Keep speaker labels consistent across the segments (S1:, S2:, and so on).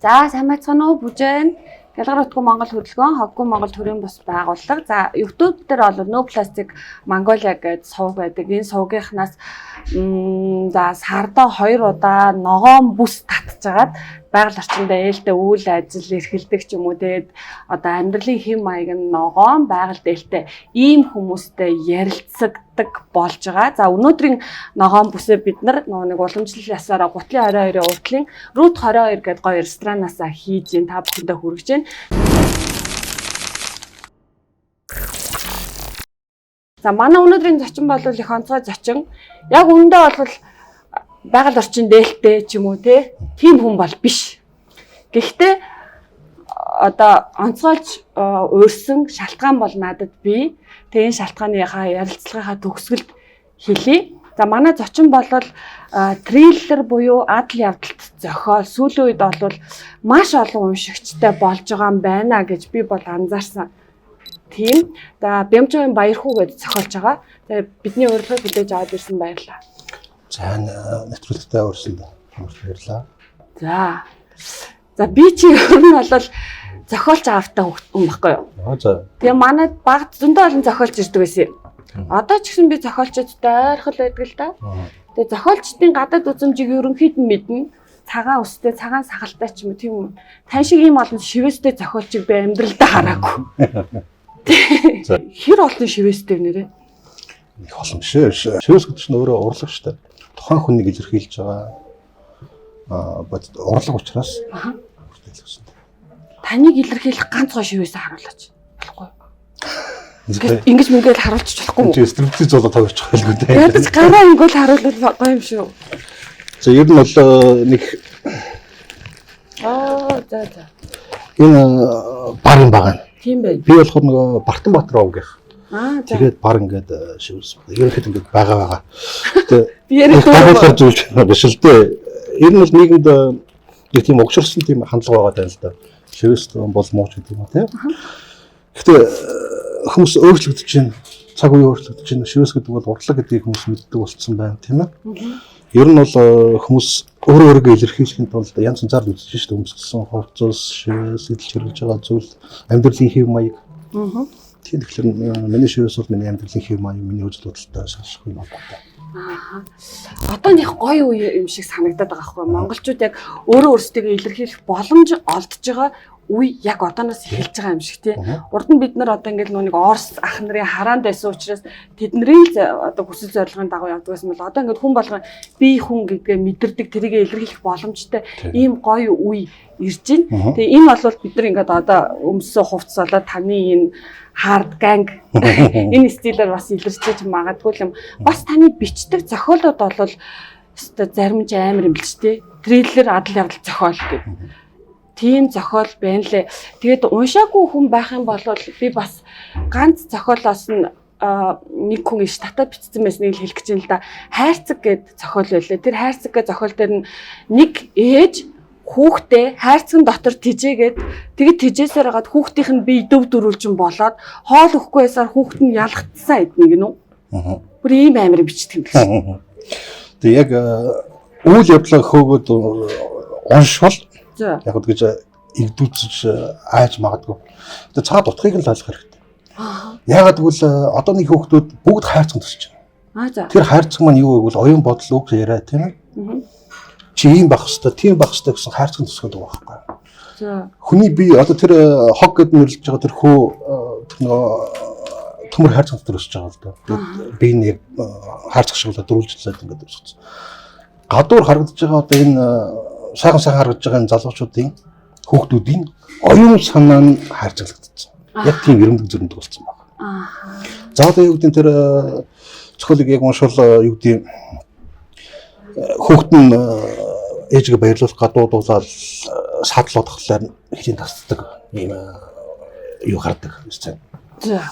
S1: За, сайн байцгаана уу, Бүжээн. Гялгар утгүй Монгол хөдөлгөөн, хоггүй Монгол төрийн бус байгууллага. За, YouTube дээр бол No Plastic Mongolia гэдэг сувг байдаг. Энэ сувгийнхнаас за сардаа 2 удаа ногоон бүс татжгаад байгаль орчиндөө ээлтэй үйл ажил эрхэлдэг ч юм уу, тэгээд одоо амьдралын хэм маяг нь ногоон байгаль дээлтэй ийм хүмүүстэй ярилцдаг болж байгаа. За, өнөөдрийн ногоон бүсээ бид нар нөгөө нэг уламжлал ясаараа гутлын 22-ын уртлын Route 22 гэдэг гоё ресторанаасаа хийж ин та бүхэндээ хүргэж байна. За, манай өнөөдрийн зочин бол их онцгой зочин. Яг үүндээ бол байгаль орчин дээлтэй ч юм уу, те, тийм хүн бол биш. Гэхдээ одоо онцгойлж уурсан шалтгаан бол надад бий. Тэгээ энэ шалтгааныхаа ярилцлагынхаа төгсгөлд хэлье. За, манай зочин бол триллер буюу адал явдалт зохиол сүүлийн үед бол маш олон уншигчтай болж байгаа юм байна гэж би бол анзаарсан. Тийм. За, Бямжийн Баярхүү гэж зохиолж байгаа. Тэгээ бидний урилгыг хүлээж аваад ирсэн баярлалаа.
S2: За, нэвтрүүлэгтээ урьсан баярлалаа.
S1: За. За, би чи ер нь бол зохиолч аавтай хүн баггүй юу?
S2: Аа, за.
S1: Тэгээ манай баг зөндөө олон зохиолч ирдэг байсан юм. Одоо ч гэсэн би зохиолчдод ойрхол байдаг л да. Тэгээ зохиолчдын гадаад үзмжийг ерөнхийд нь мэднэ. Цагаан өстэй, цагаан сахалтай ч юм уу, тийм үү. Тань шиг ийм олон шивээстэй зохиолчийг би амьдралдаа хараагүй. Хэр олон шивээстэй нэрээ?
S2: Их олон биш ээ. Шивээс гэдэг чинь өөрөө урлаг шүү дээ. Тухайн хүнийг илэрхийлж байгаа бодит урлаг учраас бүртгэлсэн.
S1: Таныг илэрхийлэх ганц гоо шивээсээ харуулаач. Болохгүй. Ингэж мэнгээл харуулчих болохгүй юм.
S2: Чи стриптиз болоо тоглож байгаа л дээ.
S1: Ядаж гараа ингээл харуулвал гоё юм шүү.
S2: За, ер нь бол нэг
S1: Аа, за за.
S2: Энэ бар юм байгаа.
S1: Тийм байх.
S2: Би болохоор нөгөө Бартан Баатар овгийнх.
S1: Аа, за.
S2: Тэгээд бар ингээд шивээс. Ерөнхийдөө ингээд байгаа байгаа. Гэтэ
S1: Би яриад
S2: байгуулахар зүйл биш л дээ. Ер нь бол нийгэмд нэг тийм угширсан тийм хандлага байгаа даа л да. Шивээс бол муу ч гэдэг юм уу, тийм. Гэтэ хүмүүс өөрчлөгдөж байна. Цаг үе өөрчлөгдөж байна. Шивээс гэдэг бол урлаг гэдгийг хүмүүс мэддэг болцсон байна, тийм ээ. Ер нь бол хүмүүс өөрөө өөрийгөө илэрхийлэхийн тулд янз янзаар үзэж шít өмсгсөн хувцас, шивээс, эдэлж хэрэглэж байгаа зүйл, амьдралын хэв маяг. Тийм, тэгэхээр миний шивээс бол миний амьдралын хэв маяг, миний үзэл бодолтой салшгүй холбоотой.
S1: Аа. Одоо нэг гоё үе юм шиг санагдаад байгаа байхгүй. Монголчууд яг өөрөө өөрсдийгөө илэрхийлэх боломж олдож байгаа үе яг одооноос эхэлж байгаа юм шиг, тий. Урд нь бид нар одоо ингээд нэг Орос ах нарын хараанд байсан учраас тэдний л одоо хүсэл зорилгын дагуу явдаг байсан бол одоо ингээд хүн болгон би хүн гэдгээ мэдэрдэг, тэрийгэ илэрхийлэх боломжтой ийм гоё үе ирж байна. Тэгээ энэ бол бид нар ингээд одоо өмсөө хувцас болоод таны энэ hard gang энэ стилээр бас илэрчиж магадгүй юм. Бас таны бичдэг зохиолууд бол өстой зарим ч амар юм л ч тий. Триллер, адал явдал зохиол гэдэг. Тийм зохиол байна лээ. Тэгээд уншаагүй хүн байх юм бол би бас ганц зохиолоос нь нэг хүн иш татаад бичсэн байсныг л хэлэх гэж байна л да. Хайрцаг гэд зохиол байлээ. Тэр хайрцаг гэ зохиол дээр нь нэг ээж хүүхдээ хайрцагын дотор тижээгээд, тэгээд тижээсээр хагаад хүүхдийнх нь бие дөв дөрвөлжин болоод хоол өгөхгүй байсаар хүүхд нь ялгтсан эднэ гинүү. Бүр ийм амар бичдэг юм биш.
S2: Тэгээд яг үйл явдлаа хөөгөөд уншвал яг гэж игдүүцэж айж магадгүй. Тэгээд цаад утгыг нь л ойлгох хэрэгтэй. Яагаад гэвэл одоо нэг хүүхдүүд бүгд хайрцаг төсөж байна. Тэр хайрцаг маань юу вэ гэвэл оюун бодол, үг яриа, тийм ээ. Чи ийм байх хэвээр, тийм байх хэвээр гэсэн хайрцаг төсгöd байгаа байхгүй. Хүний бие одоо тэр хог гэд нэрлэж байгаа тэр хөө тэр нөгөө төмөр хайрцаг дотор өсөж байгаа л да. Би нэг хайрцаг шиг л дөрвөлжлээд ингээд өссөн. Гадуур харагдаж байгаа одоо энэ сайхан сайхан харагдаж байгаа энэ залуучуудын хүүхдүүдийн оюун санаа нь хайрцаглагдсан. Яг тийм эрэмбэг зөрөндөг болсон байна. За, одоо юу гэдэг тэр зохиолыг яг уншвал юу гэдэг хүүхэд нь ээжигээ баярлуулах гадуудуулаад саадлуудахлаар хэлийн тасдаг ийм юу гардаг сцен.
S1: За.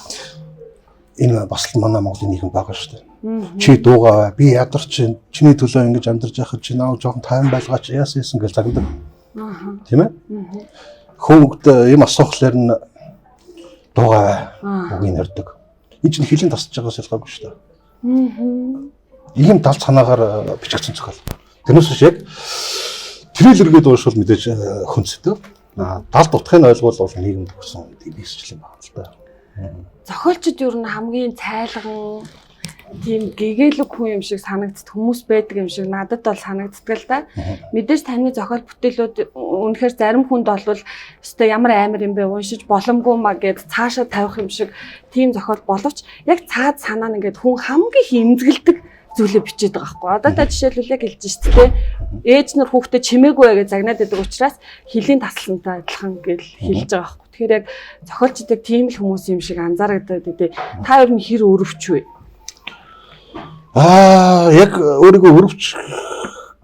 S2: Энэ бас л манай Монголын нийгэм байгаа шүү дээ. Чи дуугаа би ядарч чиний төлөө ингэж амьдарч байхад чи наа жоохон тайван байлгаач яасан яасан гэж загнадаг. Тийм ээ? Хүүхд юм асуухлаар нь дуугаа үгийг нэрдэг. Энэ чинь хэлийн тасж байгаас ялгаагүй шүү дээ. Ийм дал санаагаар бичигдсэн зохиол. Тэрнээс биш яг Триллер гэдэг уншвал мэдээж хүн сэдэв. Далд утгыг ойлгуул бол нийгэмд өгсөн тийм бисчл юм байна л да.
S1: Зохиолчд ер нь хамгийн цайлган тийм гэгээлэг хүн юм шиг санагддаг хүмүүс байдаг юм шиг надад бол санагддаг л да. Мэдээж таны зохиол бүтээлүүд үнэхээр зарим хүнд бол өстой ямар амар юм бэ уншиж боломгүй маа гэд цаашаа тавих юм шиг тийм зохиол боловч яг цаад санаа нь ингээд хүн хамгийн их эмзэгэлдэг зүйлээ бичээд байгаа байхгүй. Одоо та жишээлбэл яг хэлж шít те. Ээж нар хүүхдээ чимээгүй бай гэж загнаад байдаг учраас хөлийн таслантай адилхан гэж хэлж байгаа байхгүй. Тэгэхээр яг зохиолчд яг тийм л хүмүүс юм шиг анзаарагдаад дээ. Та ер нь хэр өрөвч вэ?
S2: Яг өөрийгөө өрөвч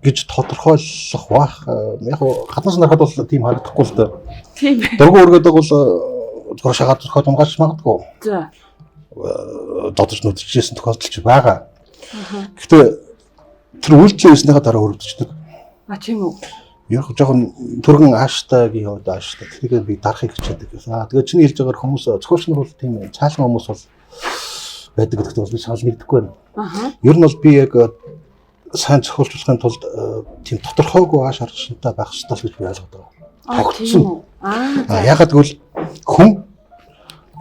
S2: гэж тодорхойлох бах. Яг гаднаас нь харахад бол тийм харагдахгүй л дээ.
S1: Тийм.
S2: Дургу өргөдөг бол зүгээр шагаад зохиол унгааж магадгүй.
S1: За.
S2: Додож нүдчихсэн тохиолдол ч байгаа. Гэхдээ тэр үйлдэл хийснийхаа дараа өрөвдөждөг.
S1: А тийм үү.
S2: Яг жоохон түргэн ааштай-гийн хувьд ааштай. Тэрийг би дарахыг хичээдэг. Тэгээ чиний хэлж байгаагаар хүмүүс зохиолч нар бол тийм цаалган хүмүүс бол байдаг гэдэгт бол би санал нэгдэхгүй байна. Ер нь бол би яг сайн зохиолч болохын тулд тийм тодорхойгүй ааш арчинтай байх ёстой л гэж би ойлгодог.
S1: Тогтсон.
S2: Ягаад гэвэл хүн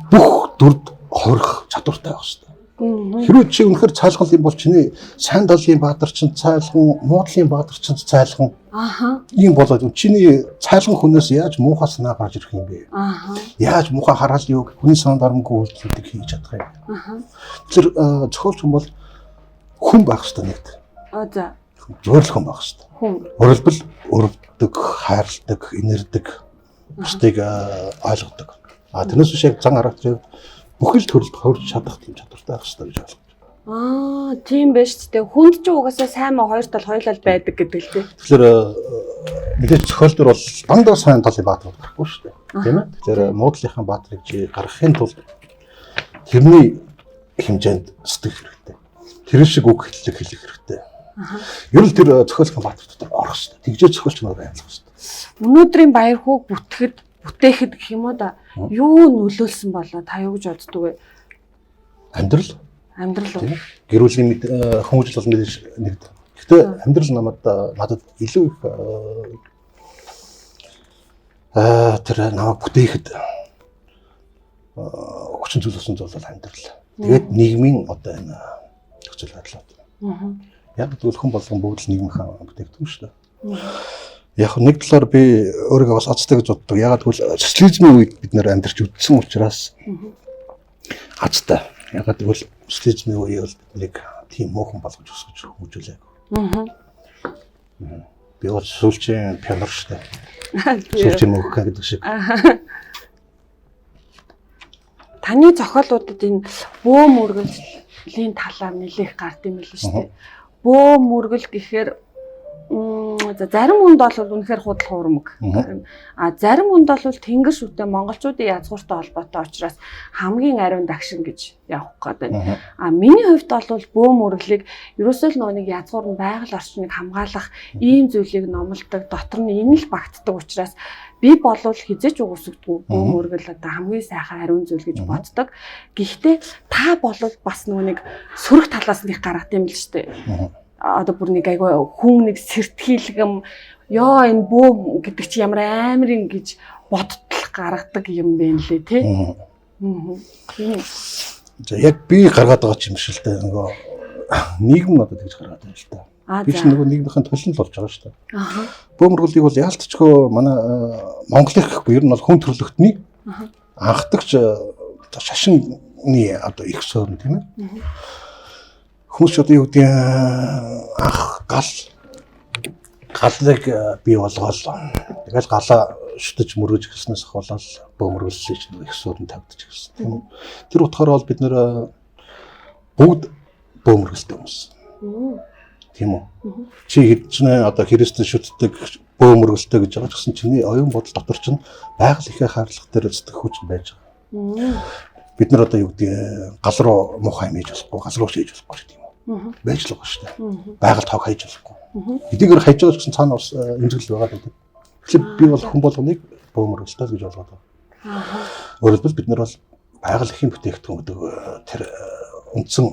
S2: бүх дүрд хорих чадвартай байх ёстой. Хэрвээ чи үнэхээр цаалган юм бол чиний сайн талын баатар чинь цаалган, муу талын баатар чинь цаалган. Ийм болоод чиний цаалган хүнээс яаж муухай санаа гарч ирэх юм бэ? Яаж муухай хараал юу хүний санаанд оромгүй үйлдэлүүдийг хийж чадах юм. Тэгэхээр зохиолч хүн бол хүн байх ёстой нэгт.
S1: За.
S2: Зүгээр л хүн байх ёстой.
S1: Хүн.
S2: Өөрөлдвөл өрөвдөг, хайрладаг, инэрдэг, бусдыг ойлгодог. Тэрнээс биш яг зан характерыг бүхэл төрөлд хөрж чадах тийм чадвартай байх ёстой гэж ойлгож
S1: байна. Тийм байж ч тийм. Хүнд ч угаасаа сайн муу хоёр тал хоёулаа байдаг гэдэг л тийм.
S2: Тэгэхээр мэдээж зохиол төр бол дандаа сайн талын баатар гарахгүй шүү дээ. Тийм ээ. Тэгэхээр муу талынхаа баатрыг чи гаргахын тулд тэрний хэмжээнд сэтгэх хэрэгтэй. Тэр шиг үг хэллэг хэлэх хэрэгтэй. Ер нь тэр зохиолын баатар дотор орох хэрэгтэй. Тэгжээ зохиолч нар ажиллах хэрэгтэй.
S1: Өнөөдрийн баяр хүүг бүтээхэд гэх юм уу да. Юу нөлөөлсөн болоо та юу гэж боддог вэ?
S2: Амьдрал.
S1: Амьдрал уу?
S2: Гэр бүлийн хүмүүжил бол мэдээж нэгд. Гэхдээ амьдрал намайг надад илүү их тэр намайг бүтээхэд хүчин зүйлсэн зүйл бол амьдрал. Тэгээд нийгмийн одоо энэ нөхцөл байдал. Яг гэвэл хүн болгон бүгд л нийгмийнхаа бүтээгдэхүүн шүү дээ. Яг нэг талаар би өөрийгөө бас азтай гэж боддог. Ягаад гэвэл социализмын үед бид нэр амьдарч үдсэн учраас азтай. Ягаад гэвэл социализмын үе бол биднийг тийм муухан болгож өсгөж хөгжүүлээг. Би бол сүүлчийн пионер шүү дээ. Сүүлчийн мөнх гэдэг шиг.
S1: Таны зохиолуудад энэ бөө мөргөлийн талаар нэлээх гард юм билээ шүү дээ. Бөө мөргөл гэхээр за зарим хүнд бол үнэхээр худал хуурмаг. Зарим хүнд бол тэнгэр шүтээ монголчуудын язгууртай холбоотой учраас хамгийн ариун дагшин гэж явах гээд байна. Миний хувьд бол бөө мөрөглийг ерөөсөө л нөгөө нэг язгуур нь байгаль орчныг хамгаалах ийм зүйлийг номлодог, дотор нь энэ л багтдаг учраас би болвол хизээч угсгдгүй бөө мөргөл одоо хамгийн сайхан ариун зүйл гэж боддог. Гэхдээ та болвол бас нөгөө нэг сөрөг талаас нь их гаргад юм л шүү дээ. Одоо бүр нэг айгүй хүн нэг сэртгийлгэм ёо энэ бөө гэдэг чи ямар амар юм гэж бодтол гаргадаг юм бэ нэлээ тий.
S2: За яг би гаргаад байгаа ч юм шиг л дээ нөгөө нийгэм надад тэгж гаргаад байна л да. Би ч нөгөө нийгмийн төлөн л болж байгаа шүү дээ. Бөө мөргөлийг бол яалтчгүй манай Монголын гэхгүй ер нь бол хүн төрлөختний анхдагч шашины одоо их суурь тийм ээ. Хүмүүс одоо юу гэдэг анх галыг бий болгоол тэгэл галаа шүтэж мөргөж эхэлснээс ахуулаад бөө мөргөллийг чинь их суурь тавьдаж эхэлсэн тийм үү. Тэр утгаараа бол бид нэр бүгд бөө мөргөлтэй хүмүүс. Тийм үү. Чи хэдчнээ одоо Христэд шүтдэг бөө мөргөлтэй гэж байгаа ч гэсэн чиний оюун бодол дотор чинь байгаль ихээ хаарлах дээр сэтгэх хүч байж байгаа. Бид нар одоо юу гэдэг гал руу муухай юм хийж болохгүй, гал руу шийж болохгүй гэдэг юм уу. Байж л байгаа шүү дээ. Байгаль тоог хайж болохгүй. Хэдийгээр хайж байгаа ч гэсэн цаана бас эмзэглэл байгаа гэдэг. Тэгэхээр би бол хүн болгоныг бөө мөргөлтэй л гэж ойлгоод байгаа. Өөрөөр хэлбэл бид нар бол байгаль эхийн бүтээгдэхүүн гэдэг тэр үндсэн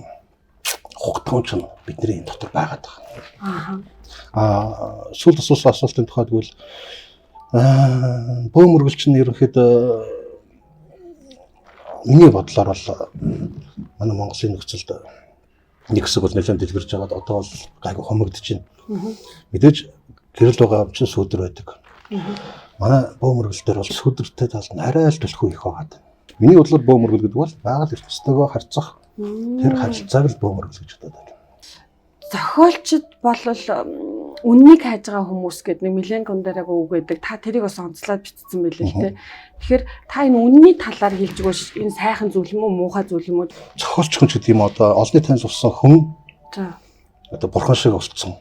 S2: хугтган чинь бидний энэ дотор байгаад байгаа. Аа сүүлд асуусан асуултын тухайд гэвэл бөө мөргөл чинь ерөнхийдөө миний бодлоор бол манай Монголын нөхцөлд нэг хэсэг бол нэлээд дэлгэрж байгаад одоо бол гайгүй хомигдож байна. Мэдээж гэрэл байгаа юм чинь сүүдэр байдаг. Манай бөө мөргөл дээр бол сүүдэртэй талд нь арай л түлхүү их байгаа. Миний бодлоор бөө мөргөл гэдэг бол байгаль ертөнцтэйгөө харьцах тэр харилцааг л бөө мөргөл гэж бодоод байна.
S1: Зохиолчд бол үннийг хайж байгаа хүмүүс гэдэг нэг Милен Кундерагийн үг байдаг. Та тэрийг бас онцлоод бичсэн байлээ л дээ. Тэгэхээр та энэ үнний талаар хэлж өгөөш. Энэ сайхан зүйл юм уу, муухай зүйл юм уу?
S2: Зохиолч хүн ч гэдэг юм одоо олонний танил болсон хүн
S1: За.
S2: одоо бурхан шиг болцсон.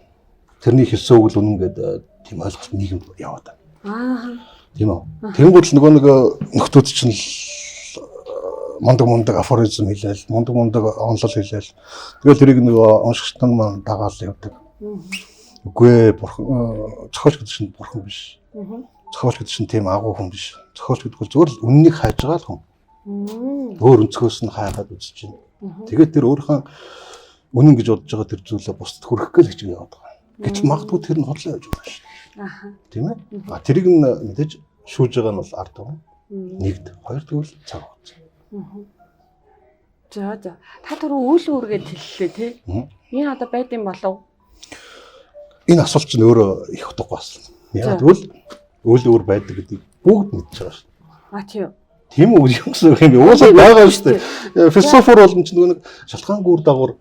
S2: Тэрний хэлсэн үг л үнэн гэдэг тийм ойлголт нийгэмд яваад байна.
S1: Аа.
S2: Тийм үү? Тэнгүүд л нөгөө нэг нөхдүүд чинь л мундаг мундаг афоризм хэлээл, мундаг мундаг онлол хэлээл. Тэгэл тэрийг нөгөө уншигч нар маань дагаал явдаг. Үгүй ээ, бурхан зохиолч гэдэг чинь бурхан биш. Зохиолч гэдэг чинь тийм агуу хүн биш. Зохиолч гэдэг бол зүгээр л үннийг хайж байгаа л хүн. Өөр өнцгөөс нь хайгаад үзэж чинь. Тэгээд тэр өөрийнхөө үнэн гэж бодож байгаа тэр зүйлээ бусдад хүргэх гээл хичээг яваад байгаа. Гэтэл магадгүй тэр нь худлаа явж байгаа шүү.
S1: Аха.
S2: Тийм ээ? А тэрийг нь мэдээж шүүж байгаа нь бол ард түмэн. Нэгд, хоёр тэгвэл цаг хугацаа.
S1: За за. Та түрүү үйл үүргээд хэллээ тий. Энэ одоо байд юм болов?
S2: Энэ асуулт чинь өөрөө их утгагүй асуулт. Яг тэгвэл үйл үүр байдаг гэдгийг бүгд мэдж байгаа шүү.
S1: А тийм үү.
S2: Тийм үү юм гэсэн үг юм бэ? Уусаа байгаа шүү дээ. Философор бол чинь нөгөө нэг шалтгаангүй үр дагавар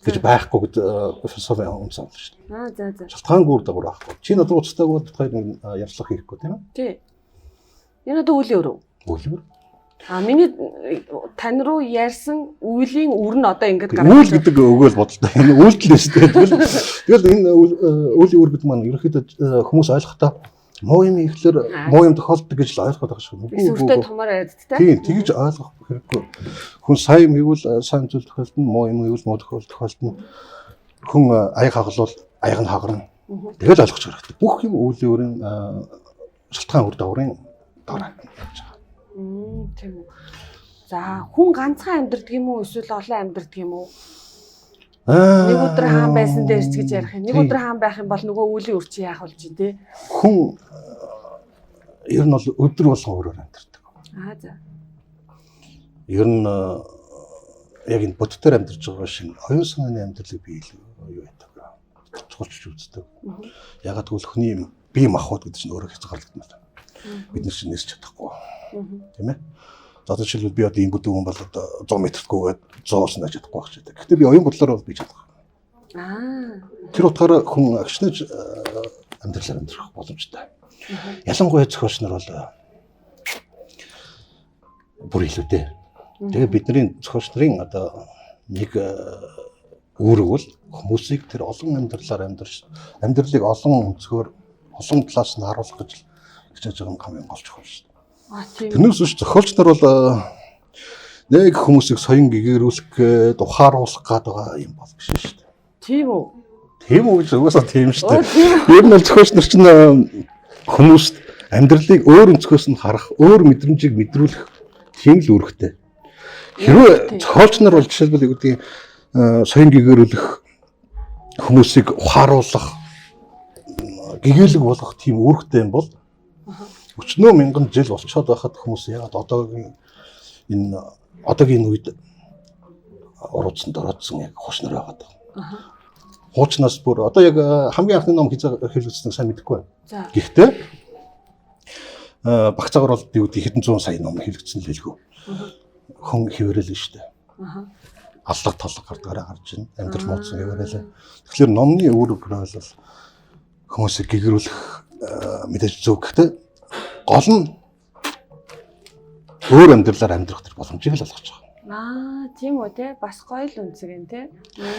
S2: гэж байхгүй гэдэг философийн үндэс авлаа шүү дээ.
S1: Аа за за.
S2: Шалтгаангүй үр дагавар байхгүй. Чи надад уцтайг бол бит хоёр нэг ярьцлага хийхгүй тийм ээ?
S1: Тий. Энэ одоо үлийн үр үү?
S2: Үйл үр.
S1: А миний тань руу ярьсан үеийн үр нь одоо ингэж гараад
S2: Үйл гэдэг өгөөл бодолтой. Энэ үйлдэл нь шүү дээ. Тэгэл энэ үлийн үр гэдэг маань ерөнхийдөө хүмүүс ойлгохдоо муу юм ихлээр муу юм тохиолддог гэж л ойлгоод байгаа шүү.
S1: Үгүй томоор яриад тэ.
S2: Тийм, тэгж ойлгох хэрэггүй. Хүн сайн юм хийвэл сайн зүйл тохиолдно, муу юм хийвэл муу тохиолдно. Хүн аяг хагалвал аяг нь хагарна. Тэгэл ойлгох хэрэгтэй. Бүх юм үлийн үрийн шалтгаан үр дагаврын дараа явж байгаа.
S1: Тийм үү. За, хүн ганцхан амьдрдаг юм уу эсвэл олон амьдрдаг юм уу? Нэг өдөр хаан байсан дээр ч гэж ярих юм. Нэг өдөр хаан байх юм бол нөгөө үлийн үр чи яах болж тий?
S2: Хүн ер нь бол өдөр болгон өөрөөр амьдардаг.
S1: Аа за.
S2: Ер нь яг энэ бодитоор амьдарч байгаа шиг оюун санааны амьдралыг би юу яадаг. Чухалчж үздэг. Ягаад гэвэл хүний бие махбод гэдэг чинь өөрөө хязгаарлагдмал. Бид нар чинь нэрч чадахгүй. Тийм ээ? За одоо жишээлбэл би одоо ийм бүдүүн хүн бол одоо 100 метртгүйгээд 100-аас нь чадахгүй байх ч гэдэг. Гэхдээ би оюун бодлоор бол би чадах.
S1: Аа.
S2: Тэр утгаараа хүн агшнаж амьдралаар амьдрах боломжтой. Ялангуяа зохиолч нар бол бүр илүүтэй. Тэгээ бидний зохиолч нарын одоо нэг үүрэг бол хүмүүсийг тэр олон амьдралаар амьдрч амьдралыг олон өнцгөр олон талаас нь харуулах гэж хичээж байгаа нь хамгийн гол чухал шүү дээ. Тэрнээс биш зохиолч нар бол нэг хүмүүсийг соён гэгэрүүлэх гээд ухааруулах гээд байгаа юм бол биш шүү дээ.
S1: Тийм үү?
S2: Тийм үү гэж угаасаа тийм шүү дээ. Ер нь бол зохиолч нар чинь хүмүүст амьдралыг өөр өнцгөөс нь харах, өөр мэдрэмжийг мэдрүүлэх тийм л үүрэгтэй. Хэрвээ зохиолч нар бол жишээлбэл юу гэдгийг соён гэгэрүүлэх хүмүүсийг ухааруулах, гэгээлэг болгох тийм үүрэгтэй юм бол өчнөө мянган жил болцоод байхад хүмүүс яагаад одоогийн энэ одоогийн үед урууцсан дороодсон яг хуучнар байгаад байгаа. Хуучнаас бүр одоо яг хамгийн анхны ном хэлэгдсэнийг сайн мэдэхгүй байна. Гэхдээ багцаагаар бол юу гэдэг хэдэн зуун сая ном хэлэгдсэн л хэлгүй. Хүн хэврэл нь шүү дээ. Аллаг толго гардгаараа гарч ийн амьдрал муудсан хэврэлээ. Тэгэхээр номны үүрэг бол хүмүүсийг гэгэрүүлэх мэдээж зөв. Гэхдээ гол нь өөр амьдралаар амьдрах тэр боломжийг л олгож байгаа.
S1: Аа, тийм үү те. Бас гоё л үнцэг юм те.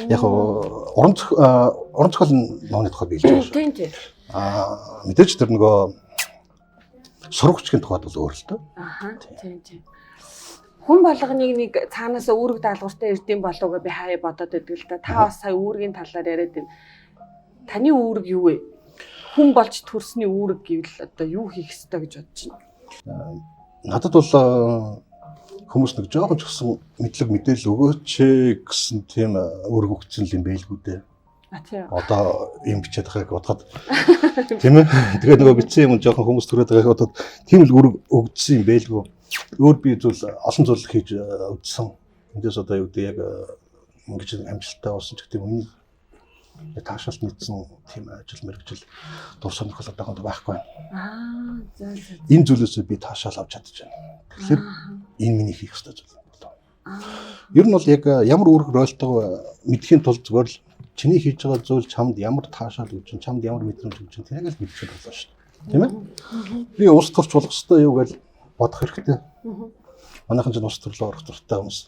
S2: Яг уран зохиол номны тухай би хэлж байгаа шүү.
S1: Тийм тийм.
S2: Аа, мэдээж тэр нөгөө сурагчгийн тухайд бол өөр л дөө.
S1: Аха, тийм тийм. Хүн болгоныг нэг цаанаасаа үүрэг даалгавартай ирдэм болов уу гэж би хаяа бодоод байдаг л да. Та бас сая үүргийн талаар яриад байна. Таны үүрэг юу вэ? Хүн болж төрсний үүрэг гэвэл одоо юу хийх ёстой гэж бодож байна?
S2: Надад бол Хүмүүс нэг жоохон ч гэсэн мэдлэг мэдээлэл өгөөч гэсэн тийм үүрэг өгсөн юм байлгүй дээ.
S1: А тийм.
S2: Одоо юм бичээд байгааг бодоход тийм ээ. Тэгээд нөгөө бичсэн юм жоохон хүмүүс төрөөд байгааг бодоход тийм л үүрэг өгдсөн юм байлгүй. Өөр би зүйл олон зүйл хийж үзсэн. Эндээс одоо юу гэдэг яг ингэж амжилттай болсон ч гэдэг юм. Үнийг таашаалт нэгдсэн тийм ажил мэргэжил дур сонирхол одоохондоо байхгүй байна.
S1: Аа за за.
S2: Энэ зүйлээсээ би таашаал авч чадчих байна. Тэгэхээр энэ миний хийх ёстой зүйл болов. Ер нь бол яг ямар үүрэг ролтойгоо мэдхийн тулд зүгээр л чиний хийж байгаа зүйл чамд ямар таашаал өгч чинь, чамд ямар мэдрэмж өгч чинь тэрийг л мэдчих болоо шүү дээ. Тийм ээ? Би улс төрч болох ёстой юу гэж бодох хэрэгтэй. Манайхан ч улс төрлөө орох дуртай хүмүүс.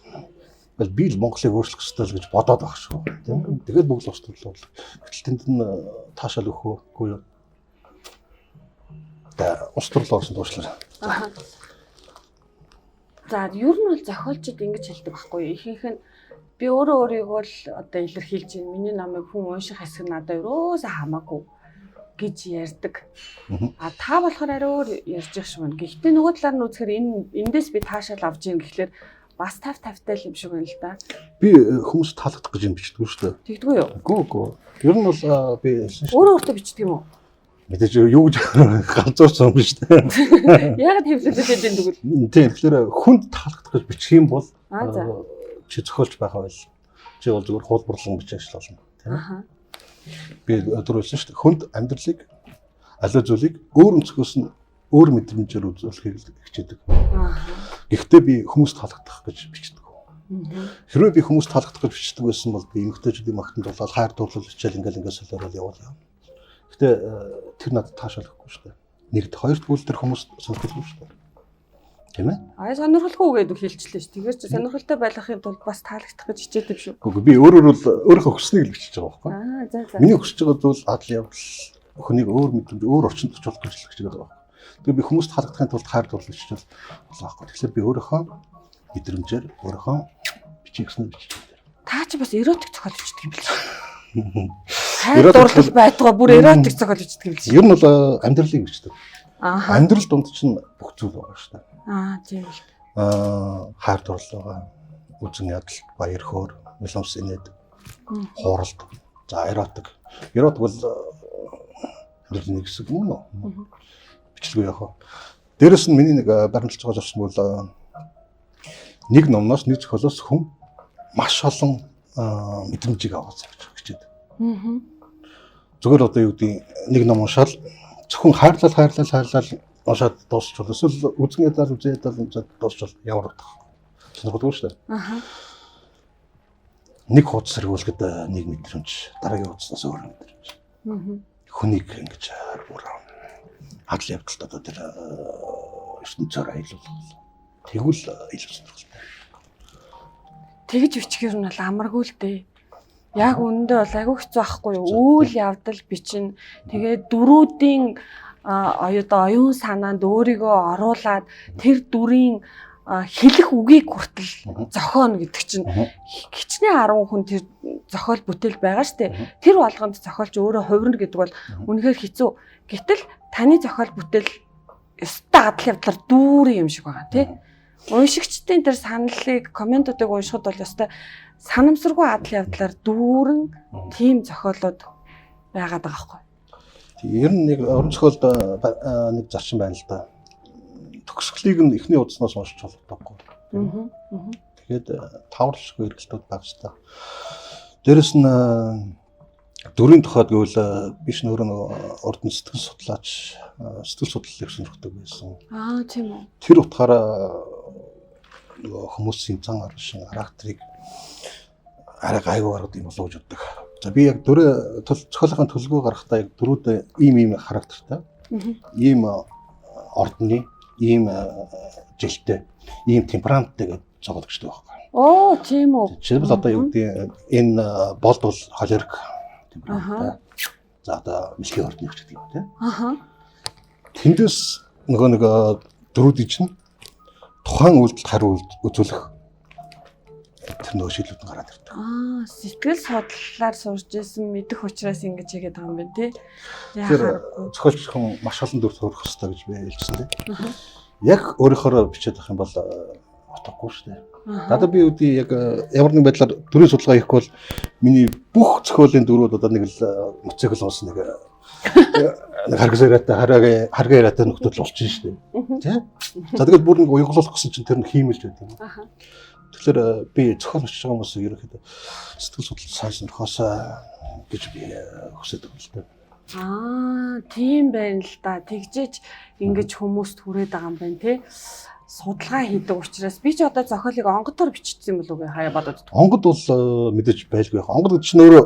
S2: Тэгэл би л Монголыг өөрчлөх ёстой л гэж бодоод байх шүү. Тийм ээ? Тэгээд бүгд улс төрлөө бол. Гэтэл тэнд нь таашаал өгөх үү? Үгүй юу? За улс төрлөө орсон дуушлаа.
S1: За ер нь бол зохиолчид ингэж хэлдэг байхгүй юу? Ихэнх нь би өөрөө өөрийгөө л одоо илэрхийлж байна. Миний номыг хүн унших хэсэг нь надад ерөөсөө хамаагүй гэж ярьдаг. А та болохоор арай өөр ярьж их шиг байна. Гэхдээ нөгөө талаар нь үзэхээр энэ эндээс би таашаал авч ийн гэхлээр бас 50 50-тай л юм шиг байна л да.
S2: Би хүмүүс таалагдах гэж юм бичдэггүй шүү дээ.
S1: Тэгдэггүй юу?
S2: Үгүй үгүй. Ер нь бол би хэлсэн шүү.
S1: Өөрөө өөртөө бичдэг юм уу?
S2: Мэдээж юу гэж ганцаарсан юм биш үү?
S1: Яагаад хэвлэлээд байдаг тэгвэл?
S2: Тийм, тэгэхээр хүнд таалагдах гэж бичих юм бол
S1: Аа за.
S2: Чи зохиолч байхаа байл. Чи бол зүгээр хуулбарлан бичих ажил болно. Тийм ээ. Би түр хэлсэн шүү дээ. Хүнд амьдралыг аливаа зүйлийг өөр өнцгөөс нь өөр мэдрэмжээр үзүүлэхийг л хичээдэг. Гэхдээ би хүмүүст таалагдах гэж бичдэг. Хэрвээ би хүмүүст таалагдах гэж бичдэг байсан бол би эмэгтэйчүүдийн магтан дуулаад хайр дурлал хичээл ингээл ингээл солиорол явуул юм. Гэхдээ тэр надад таашаал өгөхгүй шүү дээ. Нэгд, хоёрт бол тэр хүмүүст сонирхолгүй шүү дээ. Тийм ээ?
S1: Аа сонирхолгүй гэдэг хэлчихлээ шүү. Тэгэхээр чи сонирхолтой байлгахын тулд бас таалагдах гэж хичээдэг шүү.
S2: Үгүй би өөрөөр бол өөрийнхөө хүснийг л бичиж байгаа байхгүй.
S1: Аа за за.
S2: Миний хүсэж байгаа зүйл адал явдал хүнийг өөр мэдрэмж, өөр орчинд очуулах гэж хичээдэг байгаа байхгүй. Тэгээ би хүмүүст таалагдахын тулд хайр дурлал хичээл болоо байхгүй. Тэгэхээр би өөрийнхөө мэдрэмжээр өөрийнхөө бичих гэснээр бичиж байгаа.
S1: Та чи бас эротик зохиол бичдэг юм бэл. Хайр дурлал байтугай бүр эротик зохиол бичдэг юм бэл.
S2: Ер нь бол амьдралыг бичдэг. Амьдрал дунд чинь бүх зүйл байгаа шүү дээ.
S1: Аа тийм л.
S2: Аа хайр дурлал байгаа. Үзэн ядал, баяр хөөр, нулимс инээд, хууралд. За эротик. Эротик бол амьдралын нэг хэсэг мөн үү? Бичлэгүй яах вэ? Дээрэс нь миний нэг баримталж байгаа зорсон бол нэг номноос нэг зохиолоос хүн маш олон мэдрэмжийг авах гэж хичээдэг. Зүгээр одоо юу гэдэг нэг ном уншаал зөвхөн хайрлал хайрлал хайрлал уншаад дуусчвал эсвэл үзэн ядал үзэн ядал уншаад дуусчвал ямар утга сонирхолгүй шүү дээ. Нэг хуудас сэргүүлэхэд нэг мэдрэмж, дараагийн хуудаснаас өөр мэдрэмж. Хүнийг ингэж бүр адал явдалд одоо тэр ертөнцөөр аялуулах. Тэгвэл илүү сонирхолтой.
S1: Тэгж бичих юм бол амаргүй л дээ. Яг үнэндээ бол айгүй хэцүү байхгүй юу? Үйл явдал бичнэ. Тэгээд дөрүүдийн одоо оюун санаанд өөрийгөө оруулаад тэр дүрийн хэлэх үгийг хүртэл зохионо гэдэг чинь хичнээн 10 хүн тэр зохиол бүтээл байгаа штэ. Тэр болгонд зохиолч өөрөө хувирна гэдэг бол үнэхээр хэцүү. Гэтэл таны зохиол бүтээл ёстой адал явдлаар дүүрэн юм шиг байгаа тий. Уншигчдын тэр саналыг комментуудыг уншихад бол ёстой санамсаргүй адал явдлаар дүүрэн тийм зохиолууд байгаад байгаа байхгүй.
S2: Ер нь нэг орон зохиолд нэг зарчим байна л да. Төгсгөлийг нь эхний удааснаас уншиж болдоггүй. Тэгээд таварлашгүй эргэлтүүд байх хэрэгтэй. Дээрэс нь дүрийн тухайд гэвэл би ч өөрөө нөгөө урд нь сэтгэл судлаач, сэтгэл судлалыг сонирхдаг байсан.
S1: Аа тийм үү.
S2: Тэр утгаараа нөгөө хүмүүсийн зан аршин, характерыг арай гайгүй гаргадаг юм болов уу гэж боддог. За би яг дүрээ зохиолын төлөвлөгөө гаргахдаа яг дүрүүд ийм ийм характертай, ийм ордны, ийм жилтэй, ийм темпераменттэй гэж зохиол гişдэг байхгүй.
S1: Оо тийм үү.
S2: Жишээлбэл одоо юу гэдэг энэ болд бол холерик темпераменттай. За одоо мэлхийн ордны ч гэдэг юм тийм. Тэндээс нөгөө нэг дүрүүдийн чинь тухайн үйлдэлд хариу үзүүлэх тэр нөгөө шийдлүүд нь гараад ирдэг.
S1: Аа, сэтгэл судлалаар сурж исэн мэдэх учраас ингэж хийгээд байгаа юм байна тий.
S2: Тэр зохиолч хүн маш олон дүр төрөх ёстой гэж би хэлсэн тий. Яг өөрөөхөө бичээд авах юм бол Утгагүй шүү дээ. Надад би үүдий яг ямар нэгэн байдлаар төрийн судалгаа хийхгүй бол миний бүх зохиолын дөрүүд одоо нэг л мотоцикл уусан нэг нэг харгасараатай харгаараатай нөхдөд л болчихно шүү дээ. Тэ? За тэгээд бүр нэг уяглуулах гэсэн чинь тэр нь хиймэлж байдаг юм. Тэгэхээр би зохиол бичиж байгаа хүмүүс ерөнхийдөө сэтгэл судлал сайн сонирхоосоо гэж би хүсэж байгаа юм л та.
S1: Аа, тийм байна л да. Тэгжээж ингэж хүмүүст хүрээд байгаа юм байна те. Судалгаа хийдэг учраас би ч одоо зохиолыг онгодоор бичсэн болов уу хаяа бодод.
S2: Онгод бол мэдээж байлгүй яах. Онгод гэж чинь өөрөө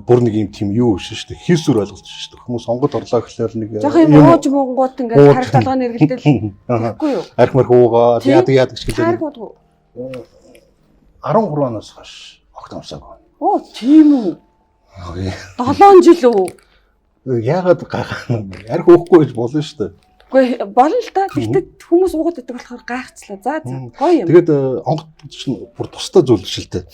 S2: бүр нэг юм тийм юу биш шүү дээ. Хийсвэр ойлголт шүү дээ. Хүмүүс онгод орлоо гэхлээр нэг
S1: жоох юм ууж муугууд ингээд харих толгойн эргэлдэл тэгэхгүй юу?
S2: Арх марх уугаад яадаг яадаг ч гэлээ.
S1: Арх уудгүй.
S2: 13 оноос хойш огт амсаагүй.
S1: Оо, тийм үү? 7 жил үү?
S2: Яагаад гайхах юм бэ? Арх уухгүй гэж болно шүү дээ.
S1: Үгүй болно л та. Гэхдээ хүмүүс уугаад байдаг болохоор гайхацлаа. За за гоё юм.
S2: Тэгээд онгод чинь бүр тустай зүйл биш л дээ.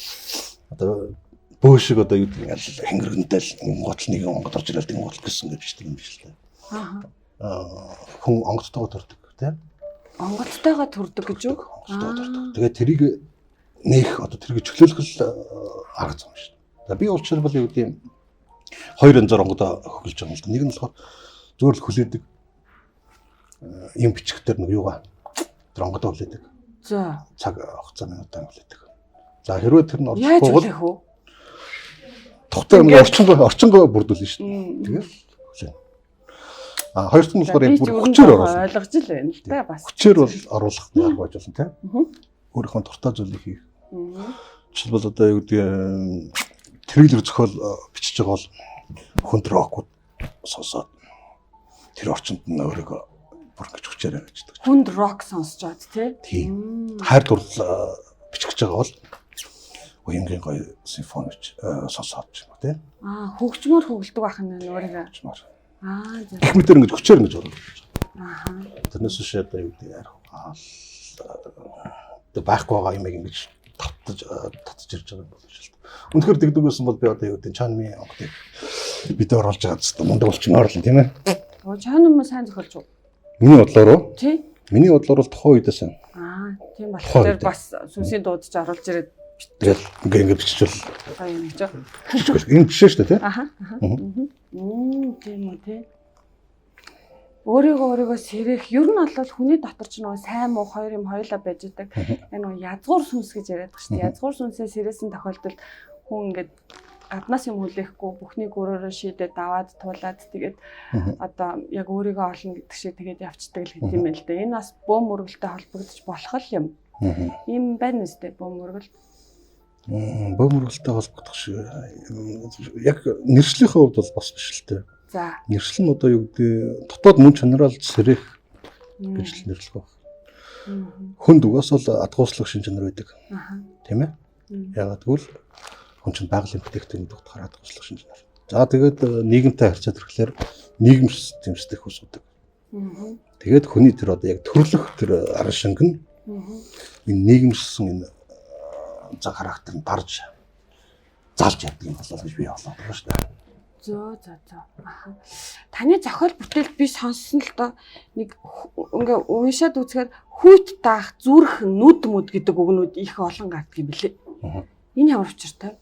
S2: Одоо бөө шиг одоо юу гэдэг нь хингэргэнтэй л гоцл нэг онгод орж ирэл тэнгуут гэсэн гэж бичдэг юм биш л дээ. Аа. Хүн онгодтойгоо төрдөг тийм.
S1: Онгодтойгоо төрдөг гэж юу?
S2: Онгодтойгоо төрдөг. Тэгээд тэрийг нээх одоо тэрийг чөлөөлөх л арга зам шүү дээ. За би уулчрал юу гэдэг юм хоёр янзаар онгодоо хөлж байгаа юм л да. Нэг нь болохоор зүгээр л хүлээдэг юм бичгтэр нэг юугаа тэр онгодоо хүлээдэг.
S1: За
S2: цаг хугацаа минутаа хүлээдэг. За хэрвээ тэр нь орчихгүй
S1: бол
S2: тухтай нэг орчингоо бүрдүүлнэ шүү дээ. Тэгэл хүлээнэ. А хоёр дахь нь болохоор яг бүр хүчээр оруулах.
S1: Ойлгож л байна л да бас.
S2: Хүчээр бол оруулах нь арга байж болно тийм. Өөрийнхөө дуртай зүйлийг хийх. Жишээлбэл одоо юу гэдэг трейлер зохиол бичиж байгаа бол хүнд рокууд сонсоод тэр орчинд нь өөрийгөө бүр ингэж хүчээр авчдаг.
S1: Хүнд рок сонсож чад тий.
S2: Тийм. Хайр дурлал бичих гэж байгаа бол уянгийн гоё симфони сонсоод ч юм уу тий.
S1: Аа, хөгжмөр хөглөдөг байх нь өөрийгөө.
S2: Хөгжмөр.
S1: Аа, зөв.
S2: Гэх мэтэр ингэж хүчээр ингэж оруулах.
S1: Аа.
S2: Тэрнээс биш одоо юу гэдэг арх аа байхгүй байгаа юм ингэж татж татж ирж байгаа юм болж шээ. Үнэхээр дэгдэг байсан бол би одоо юу гэдэг Чанми онгодыг бид оруулж байгаа зү мундаг болчмоор л тийм ээ.
S1: Оо, Чанми сайн зохиолж уу?
S2: Миний бодлоор уу?
S1: Тий.
S2: Миний бодлоор бол тухайн үедээ сайн.
S1: Аа, тийм болохоор бас сүнсийн дуудаж оруулж ирээд
S2: тэгэл ингээ биччихвэл
S1: гоё юм гэж.
S2: Биччихвэл энэ жишээ шүү дээ тий.
S1: Аха. Тийм үү тий. Өөрийгөө сэрэх ер нь бол хүний дотор ч нөгөө сайн муу хоёр юм хоёулаа байж байгаа. Энэ нөгөө язгуур сүнс гэж яриад байгаа шүү дээ. Язгуур сүнсээ сэрээсэн тохиолдолд хүн ингээд гаднаас юм хүлээхгүй бүхнийг өөрөөрөө шийдээд даваад туулаад тэгээд одоо яг өөрийгөө олно гэдэг шиг тэгээд явцдаг л гэдэг юм байл дээ. Энэ бас бөөм мөргөлтэй холбогдож болох л юм. Ийм байна үстэй бөөм мөргөл.
S2: Бөөм мөргөлтэй холбогдох шиг яг нэршлийнхээ хувьд бол бас биш л дээ.
S1: За.
S2: Нэршил нь одоо юу гэдэг дотоод мөн чанараар сэрэх гэж л нэрлэх байх. Хүнд угаасаа л адгууслах шин чанар байдаг. Тийм ээ? Яагаад гэвэл хүн чинь байгалийн бүтээгдэхүүн гэдэг утгаараа адгууслах шин чанар. За тэгээд нийгэмтэй харьцаад ирэхлээр нийгэмш зэмсдэх үсгдэг. Тэгээд хүний тэр одоо яг төрлөх тэр арга шинг нь энэ нийгэмшсэн энэ заг характер нь дарж залж явдаг юм болоо гэж би болоод байгаа шүү дээ.
S1: Зөө зөө зөө. Аха. Таны зохиол бүтээлд би сонссон л доо нэг ингээ уншаад үзэхээр хүүт даах зүрх нүд мүд гэдэг үгнүүд их олон гардаг юм билээ. Энэ ямар учиртай?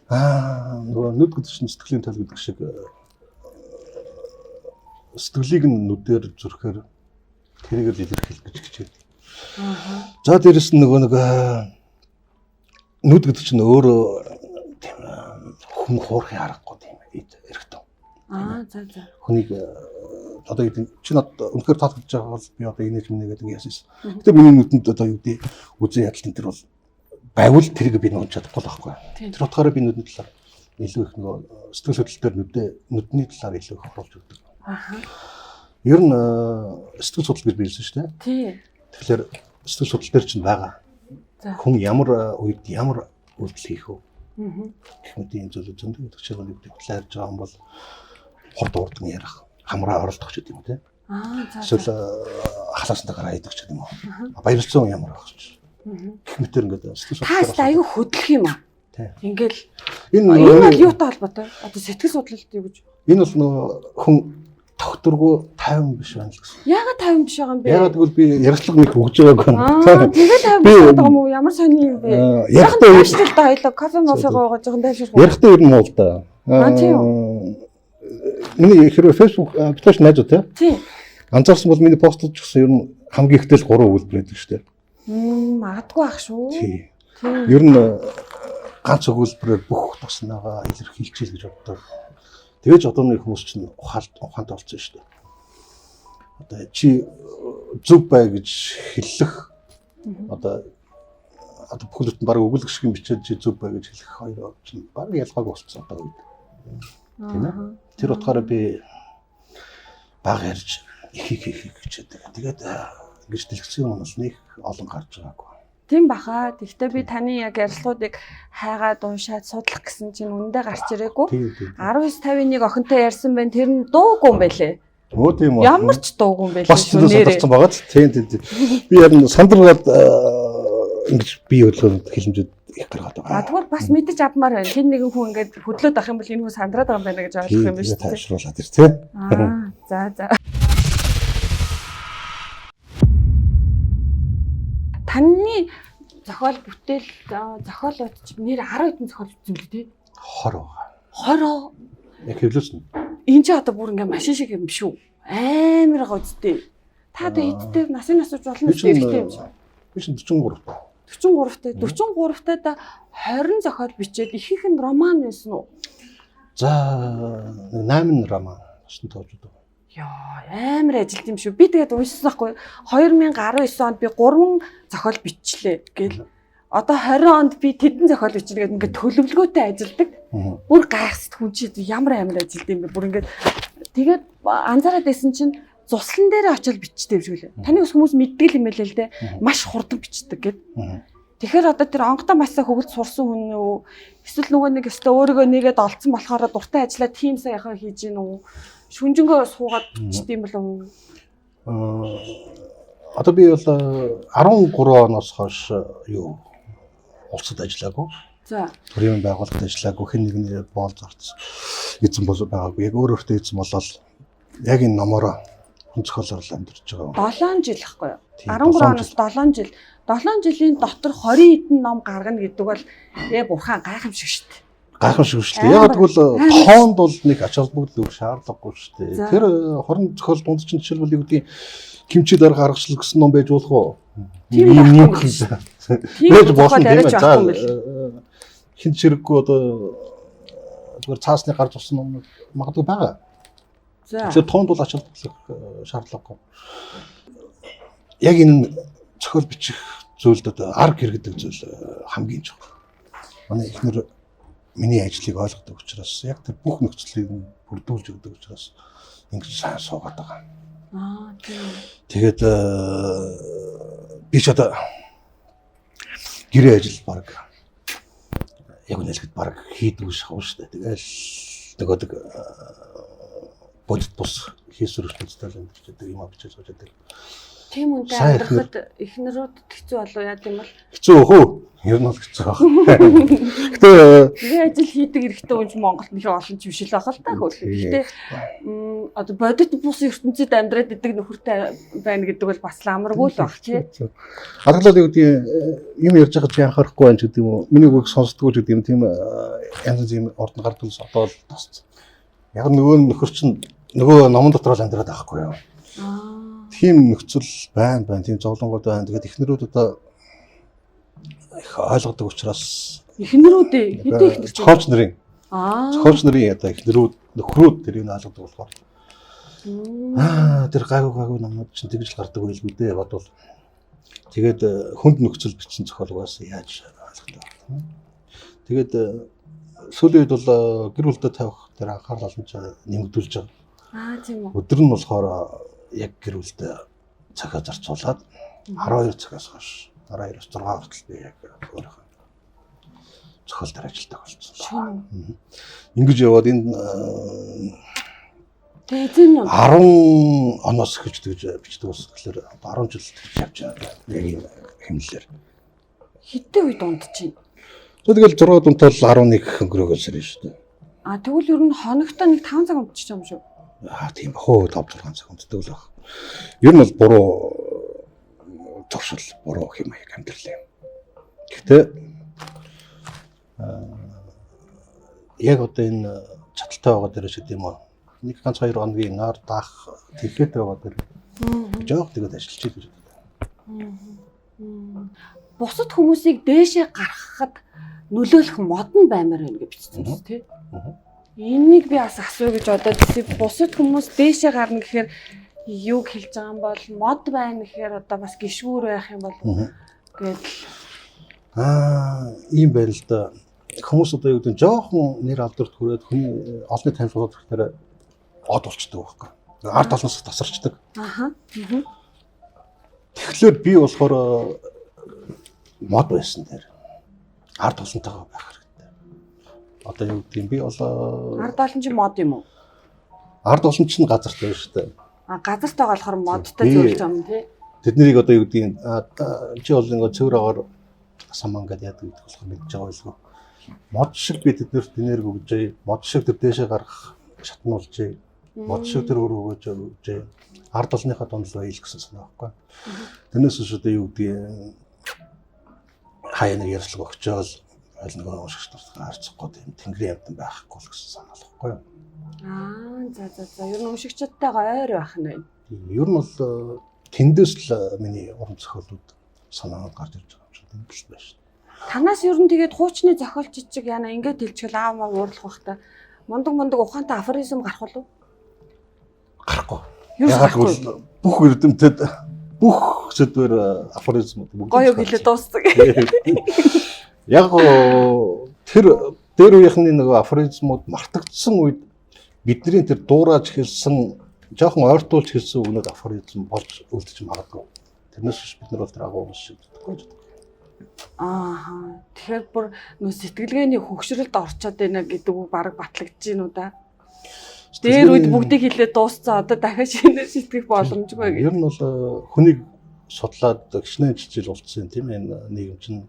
S2: Аа, нөгөө нүд гэдэг чинь сэтгэлийн тал гэдэг шиг сэтгэлийг нь нүдээр зүрхээр тэрийг л илэрхийлэх гэж хичээдэг. За дээрэс нь нөгөө нэг нүд гэдэг чинь өөрөө тийм хүн хуурахын аргагүй тийм эргэтэн.
S1: Аа за за.
S2: Хүнийг одоо юу гэдэг чи над үнэхээр таалагдж байгаа бол би одоо инээж минь гэдэг яасан юм. Гэтэ миний нүдэнд одоо юу гэдэг үзэн ядалтын тэр бол байвал тэрийг би нууж чадахгүй л байхгүй. Тэр утгаараа би нүдний талаар илүү их нөгөө сэтгэл хөдлөл дээр нүдний талаар илүү их оруулж өгдөг.
S1: Аа.
S2: Ер нь сэтгэл судлал гэж биелсэн шүү дээ.
S1: Тий.
S2: Тэгэхээр сэтгэл судлал дээр чинь байгаа. Хүн ямар үед ямар үйлдэл хийх вэ? Гэх мэт ийм зүйлүүд зөндөө гэдэг чинь юу гэдэг талаар ярьж байгаа юм бол хурд урдан ярих, хамраа оролдох ч гэдэг юм уу те.
S1: Аа за.
S2: Эсвэл халаасанд гараа идэх ч гэдэг юм уу. Баярлцсан ямар байх ч. Гэх мэтэр ингээд сэтгэл
S1: судлал. Та аюу хөдлөх юм аа.
S2: Тий.
S1: Ингээл
S2: энэ
S1: бол юутай холбоотой? Одоо сэтгэл судлалт юу гэж?
S2: Энэ бол нөгөө хүн Тогтворгүй 50 биш байна л гэсэн.
S1: Яагаад 50 биш байгаа юм бэ?
S2: Яагаад гэвэл би ярилцлага нэг өгж байгаагүй.
S1: Аа, тэгээд 50 биш байгаа юм уу? Ямар сони юм бэ?
S2: Ярихдаа
S1: тайвшрал та хоёлоо кофе мофе гоогоо жоохон тайвшрах.
S2: Ярихдаа ер нь муу л да.
S1: Аа, тийм үү?
S2: Миний хэрвээ Facebook биташ найзуу те.
S1: Тийм.
S2: Анзаарсан бол миний постлж гэсэн ер нь хамгийн ихтэй л 3 өгүүлбэр байдаг шүү дээ.
S1: Магадгүй ах шүү.
S2: Тийм.
S1: Тийм.
S2: Ер нь ганц өгүүлбэрээр бүх туснагаа илэрхийлчихье гэж боддог. Тэгэж одоо нэг хүмүүс чинь ухаантай болсон шүү дээ. Одоо чи зөв бай гэж хэллэх одоо бүхэл бүтэн баг өгүүлэг шиг юм бичээд чи зөв бай гэж хэлэх хоёр чинь баг ялгаагүй болсон одоо үед. Тийм ээ. Тэр утгаараа би баг ярьж их их их их гэж байдаг. Тэгээд ингэж дэлгэцэн юм бол нэг олон гарч байгаагүй.
S1: Тийм баха. Тэгвэл би таны яг ярилцлагуудыг хайгаад уншаад судлах гэсэн чинь үнэндээ гарч ирээгүй. 1951 охинтой ярьсан байна. Тэр нь дуугүй юм байлээ.
S2: Өө тийм үү.
S1: Ямар ч дуугүй юм байлээ.
S2: Бас зөндөө сандарсан байгаа ч тийм тийм тийм. Би яг сандаргаад ингэж би хөдөлгөөнд хилэмжүүд их гаргаад байгаа.
S1: А тэгвэл бас мэдэж авмаар байна. Хэн нэгэн хүн ингээд хөдлөөд авах юм бол энэ хүн сандраад байгаа юм байна гэж ойлгох юм байна шүү дээ.
S2: Тайвшруулаад ир тий.
S1: Аа за за. Таны зохиол бүтээл зохиолууд ч нэр 10 хэдэн зохиол бичсэн мөлий тий?
S2: 20 байгаа.
S1: 20.
S2: Яг хэвлүүлсэн.
S1: Энэ чи одоо бүр ингээ машин шиг юм шүү. Амар гоцтой. Та одоо хэдтэй насын насууж болно шүү дээ юм шиг.
S2: Би чинь 43 та.
S1: 43 та. 43 та 20 зохиол бичээд ихэнх нь роман байсан уу?
S2: За 8 роман басан тоож өгдөг.
S1: Яа, амар ажилт юм шүү. Би тэгээд уншсан байхгүй. 2019 онд би 3 зохиол бичлээ гэл. Одоо 20 онд би тэдэн зохиол бичнэ гэдэг ингээд төлөвлөгөөтэй ажилдаг. Бүр гайхсад хүн чи ямар амар ажилт юм бэ? Бүр ингээд тэгээд анзаараад байсан чинь зуслан дээрээ очил бичдэг юм шиг лээ. Таны ус хүмүүс мэддэг юм байлээ л дээ. Маш хурдан бичдэг гэд. Тэгэхээр одоо тэр онгодоо масаа хөвгөлд сурсан хүн үү? Эсвэл нөгөө нэг өстө өөрийгөө нэгэд олцсон болохоор дуртай ажиллаа тийм саяхан хийж гин үү? Шүнжэнгөө суугаад бичдэг юм болов уу?
S2: Одоо би бол 13 оноос хойш юу улсад ажиллаагүй.
S1: За.
S2: Төрийн байгууллагад ажиллаагүй, хэн нэгний боол зарц эзэн бол байгаагүй. Яг өөр өөртөө эзэн болоод яг энэ номороо хүн зохиолоор л амьдарч байгаа.
S1: 7 жил гэхгүй юу? 13 оноос 7 жил. 7 жилийн дотор 20 хэдэн ном гаргана гэдэг бол бурхан гайхамшиг шүү дээ.
S2: Гайхамшиг шүү дээ. Яг тэгвэл тоонд бол нэг ач холбогдол өгөх шаардлагагүй шүү дээ. Тэр 20 зохиол дунд чинь жишээлбэл юу гэдгийг кимчи дарга аргачлал гэсэн ном байж болох уу?
S1: Тийм байхгүй.
S2: Байж болно тийм ээ. За хин чирэггүй одоо зүгээр цаасны гарч ирсэн ном магадгүй байгаа.
S1: За.
S2: Тэгэхээр тоонд бол ач холбогдол өгөх шаардлагагүй. Яг энэ зохиол бичих зүйлд одоо арга хэрэг гэдэг зүйл хамгийн чухал. Манай эхнэр миний ажлыг ойлгодог учраас яг тэр бүх нөхцөлийг бүрдүүлж өгдөг учраас ингэж сайн суугаад байгаа.
S1: Аа тийм.
S2: Тэгээд би ч одоо гэрээ ажил баг яг үнэлэхэд баг хийдгүй шахав шүү дээ. Тэгэл нөгөөдөг бодит бус хийсвэр ертөнцтэй л амьдарч байдаг юм авч сууж байдаг.
S1: Тийм үнтэй амьдрахад эхнэрүүд хэцүү болов яа гэм бол?
S2: Хэцүү хөө. Ер нь бол хэцүү баг. Гэтэ
S1: гэрээ ажил хийдэг эрэгтэй хүн ч Монголд нэх олон ч биш л байх л та хөөх. Гэтэ одоо бодит бус ертөнцид амьдраад идэг нөхөртэй байна гэдэг бол бас ламаргүй л баг тий.
S2: Хараглал юу гэдэг юм ярьж байгаа чи анхаарахгүй байх гэдэг юм уу? Миний үгийг сонсдгоо гэдэг юм тийм янз янз юм орд нь гардаг л одоо л тасц. Яг нөгөө нөхөр чинь нөгөө номон дотор л амьдраад байхгүй юу? Тийм нөхцөл байна, тийм зовлонгууд байна. Тэгээд эхнэрүүд одоо их ойлгодог учраас
S1: эхнэрүүд хэдэн эхнэр чинь
S2: зохиолч нарын зохиолч нарын одоо эхнэрүүд нөхрүүд тэрийг ойлгодог болохоор тэр гайгүй номнууд чинь тэгж л гардаг байлгүй дээ бодвол. Тэгээд хүнд нөхцөл бичсэн зохиол угаас яаж ойлгох вэ? Тэгээд сүүлийн үед бол гэр бүлдээ тавих тэр анхаарал боломж нэмэгдүүлж байгаа.
S1: Аа тийм үү.
S2: Өдөр нь болохоор яг гэр бүлдээ цагаа зарцуулаад 12 цагаас хойш 12-оос 6 хүртэл би яг өөрийнхөө зохиол дээр ажилладаг болсон. Ингэж яваад энэ
S1: тэгээ зэн
S2: 10 оноос эхэлж тэгж бичдэг болсон. Тэгэхээр 10 жил тэгж явж байгаа. Яг ийм хэмнэлээр.
S1: Хэдэн үед унтчих?
S2: Тэгэл 6 дунтал 11 өнгөрөөгөөс ирнэ шүү дээ.
S1: А тэгвэл ер нь хоногтой нэг 5 цаг унтчих юм шүү.
S2: Аа тийм бах уу, 5 6 цаг унтдаг л баг. Ер нь бол буруу зуршил, буруу хэм маяг амьдрал юм. Гэхдээ яг одоо энэ чадaltaй байгаа дээрээ ч гэдэм үү. Нэг ганц 2 хоногийн нар даах тэрхээтэй байгаа дээр жоох тэгээд ажиллаж ийл гэж боддог.
S1: Бусад хүмүүсийг дээшээ гаргахад нөлөөлөх мод нь баймаар байна гэж бичсэн биз тий. Энийг би бас асуу гэж бодоод бусад хүмүүс дээшээ гарна гэхээр юуг хэлж байгаа юм бол мод байна гэхээр одоо бас гიშгүүр байх юм бол гээд
S2: ийм байна л да. Хүмүүс одоо юу гэдэг нь жоохон нэр алдарт хүрээд хүний олонний танилцуулаад ирэхээр од болчдөг байхгүй. Ард олноос тасарчдаг.
S1: Аха.
S2: Тэгэхээр би болохоор мод байсан дээр ард олонтойгоо байх хэрэгтэй. Одоо юу гэдэг юм би бол
S1: ард олон чинь мод юм уу?
S2: Ард олон чинь газарт байна шүү дээ.
S1: А газартайгаа болохоор модтой зөөлж юм тий.
S2: Тэднийг одоо юу гэдэг юм чи бол ингээ цэвэр агаар саман гэдээ яадаг гэдэг болохоор мэдж байгаа байлгүй. Мод шиг би тэднэрт энерги өгжээ. Мод шиг тэр дээшээ гаргах шатнуулжээ. Мод шиг тэр өөр өгөөж өгжээ. Ард олныхаа дунд л байл гэсэн санаа байхгүй. Тэрнээс биш одоо юу гэдэг хаяа нэг ярьцлага өгчөөл аль нэг уншигч нарт харцахгүй тийм тэнгэрийн амьтан байхгүй л гэсэн санаа л байхгүй юу.
S1: Аа за за за ер нь уншигчдтайгаа ойр байх нь байна.
S2: Ер нь бол тэндээс л миний уран зохиолууд санаанууд гарч ирж байгаа юм шиг тэнд л байна шүү.
S1: Танаас ер нь тэгээд хуучны зохиолч чиг яна ингээд хэлчихэл аав маа уурлах бах та. Мундаг ухаантай афоризм гарах болов?
S2: Гарахгүй. Яг бол бүх эрдэмтэд бүх сэдвэр афоризм
S1: бүгд гоё хэлээ дуусдаг.
S2: Яг тэр дээр үеийнхний нөгөө афоризмууд мартагдсан үед бидний тэр дуурайж хэлсэн жоохон ойртуулж хэлсэн үгнүүд афоризм болж үлдэж магадгүй. Тэрнээс биш бид нар бол тэр агуу хүмүүс шиг бодохгүй ч.
S1: Ааха. Тэгэхээр бүр нөө сэтгэлгээний хөгшрөлд орчоод байна гэдэг үг бараг батлагдаж байна уу да? Дээр үед бүгдийг хэлээ дууссан. Одоо дахиад шинээр сэтгэх боломжгүй
S2: гэж. Ер нь бол хүнийг судлаад гişнэ жил болцсон тийм энэ нийгэм чинь.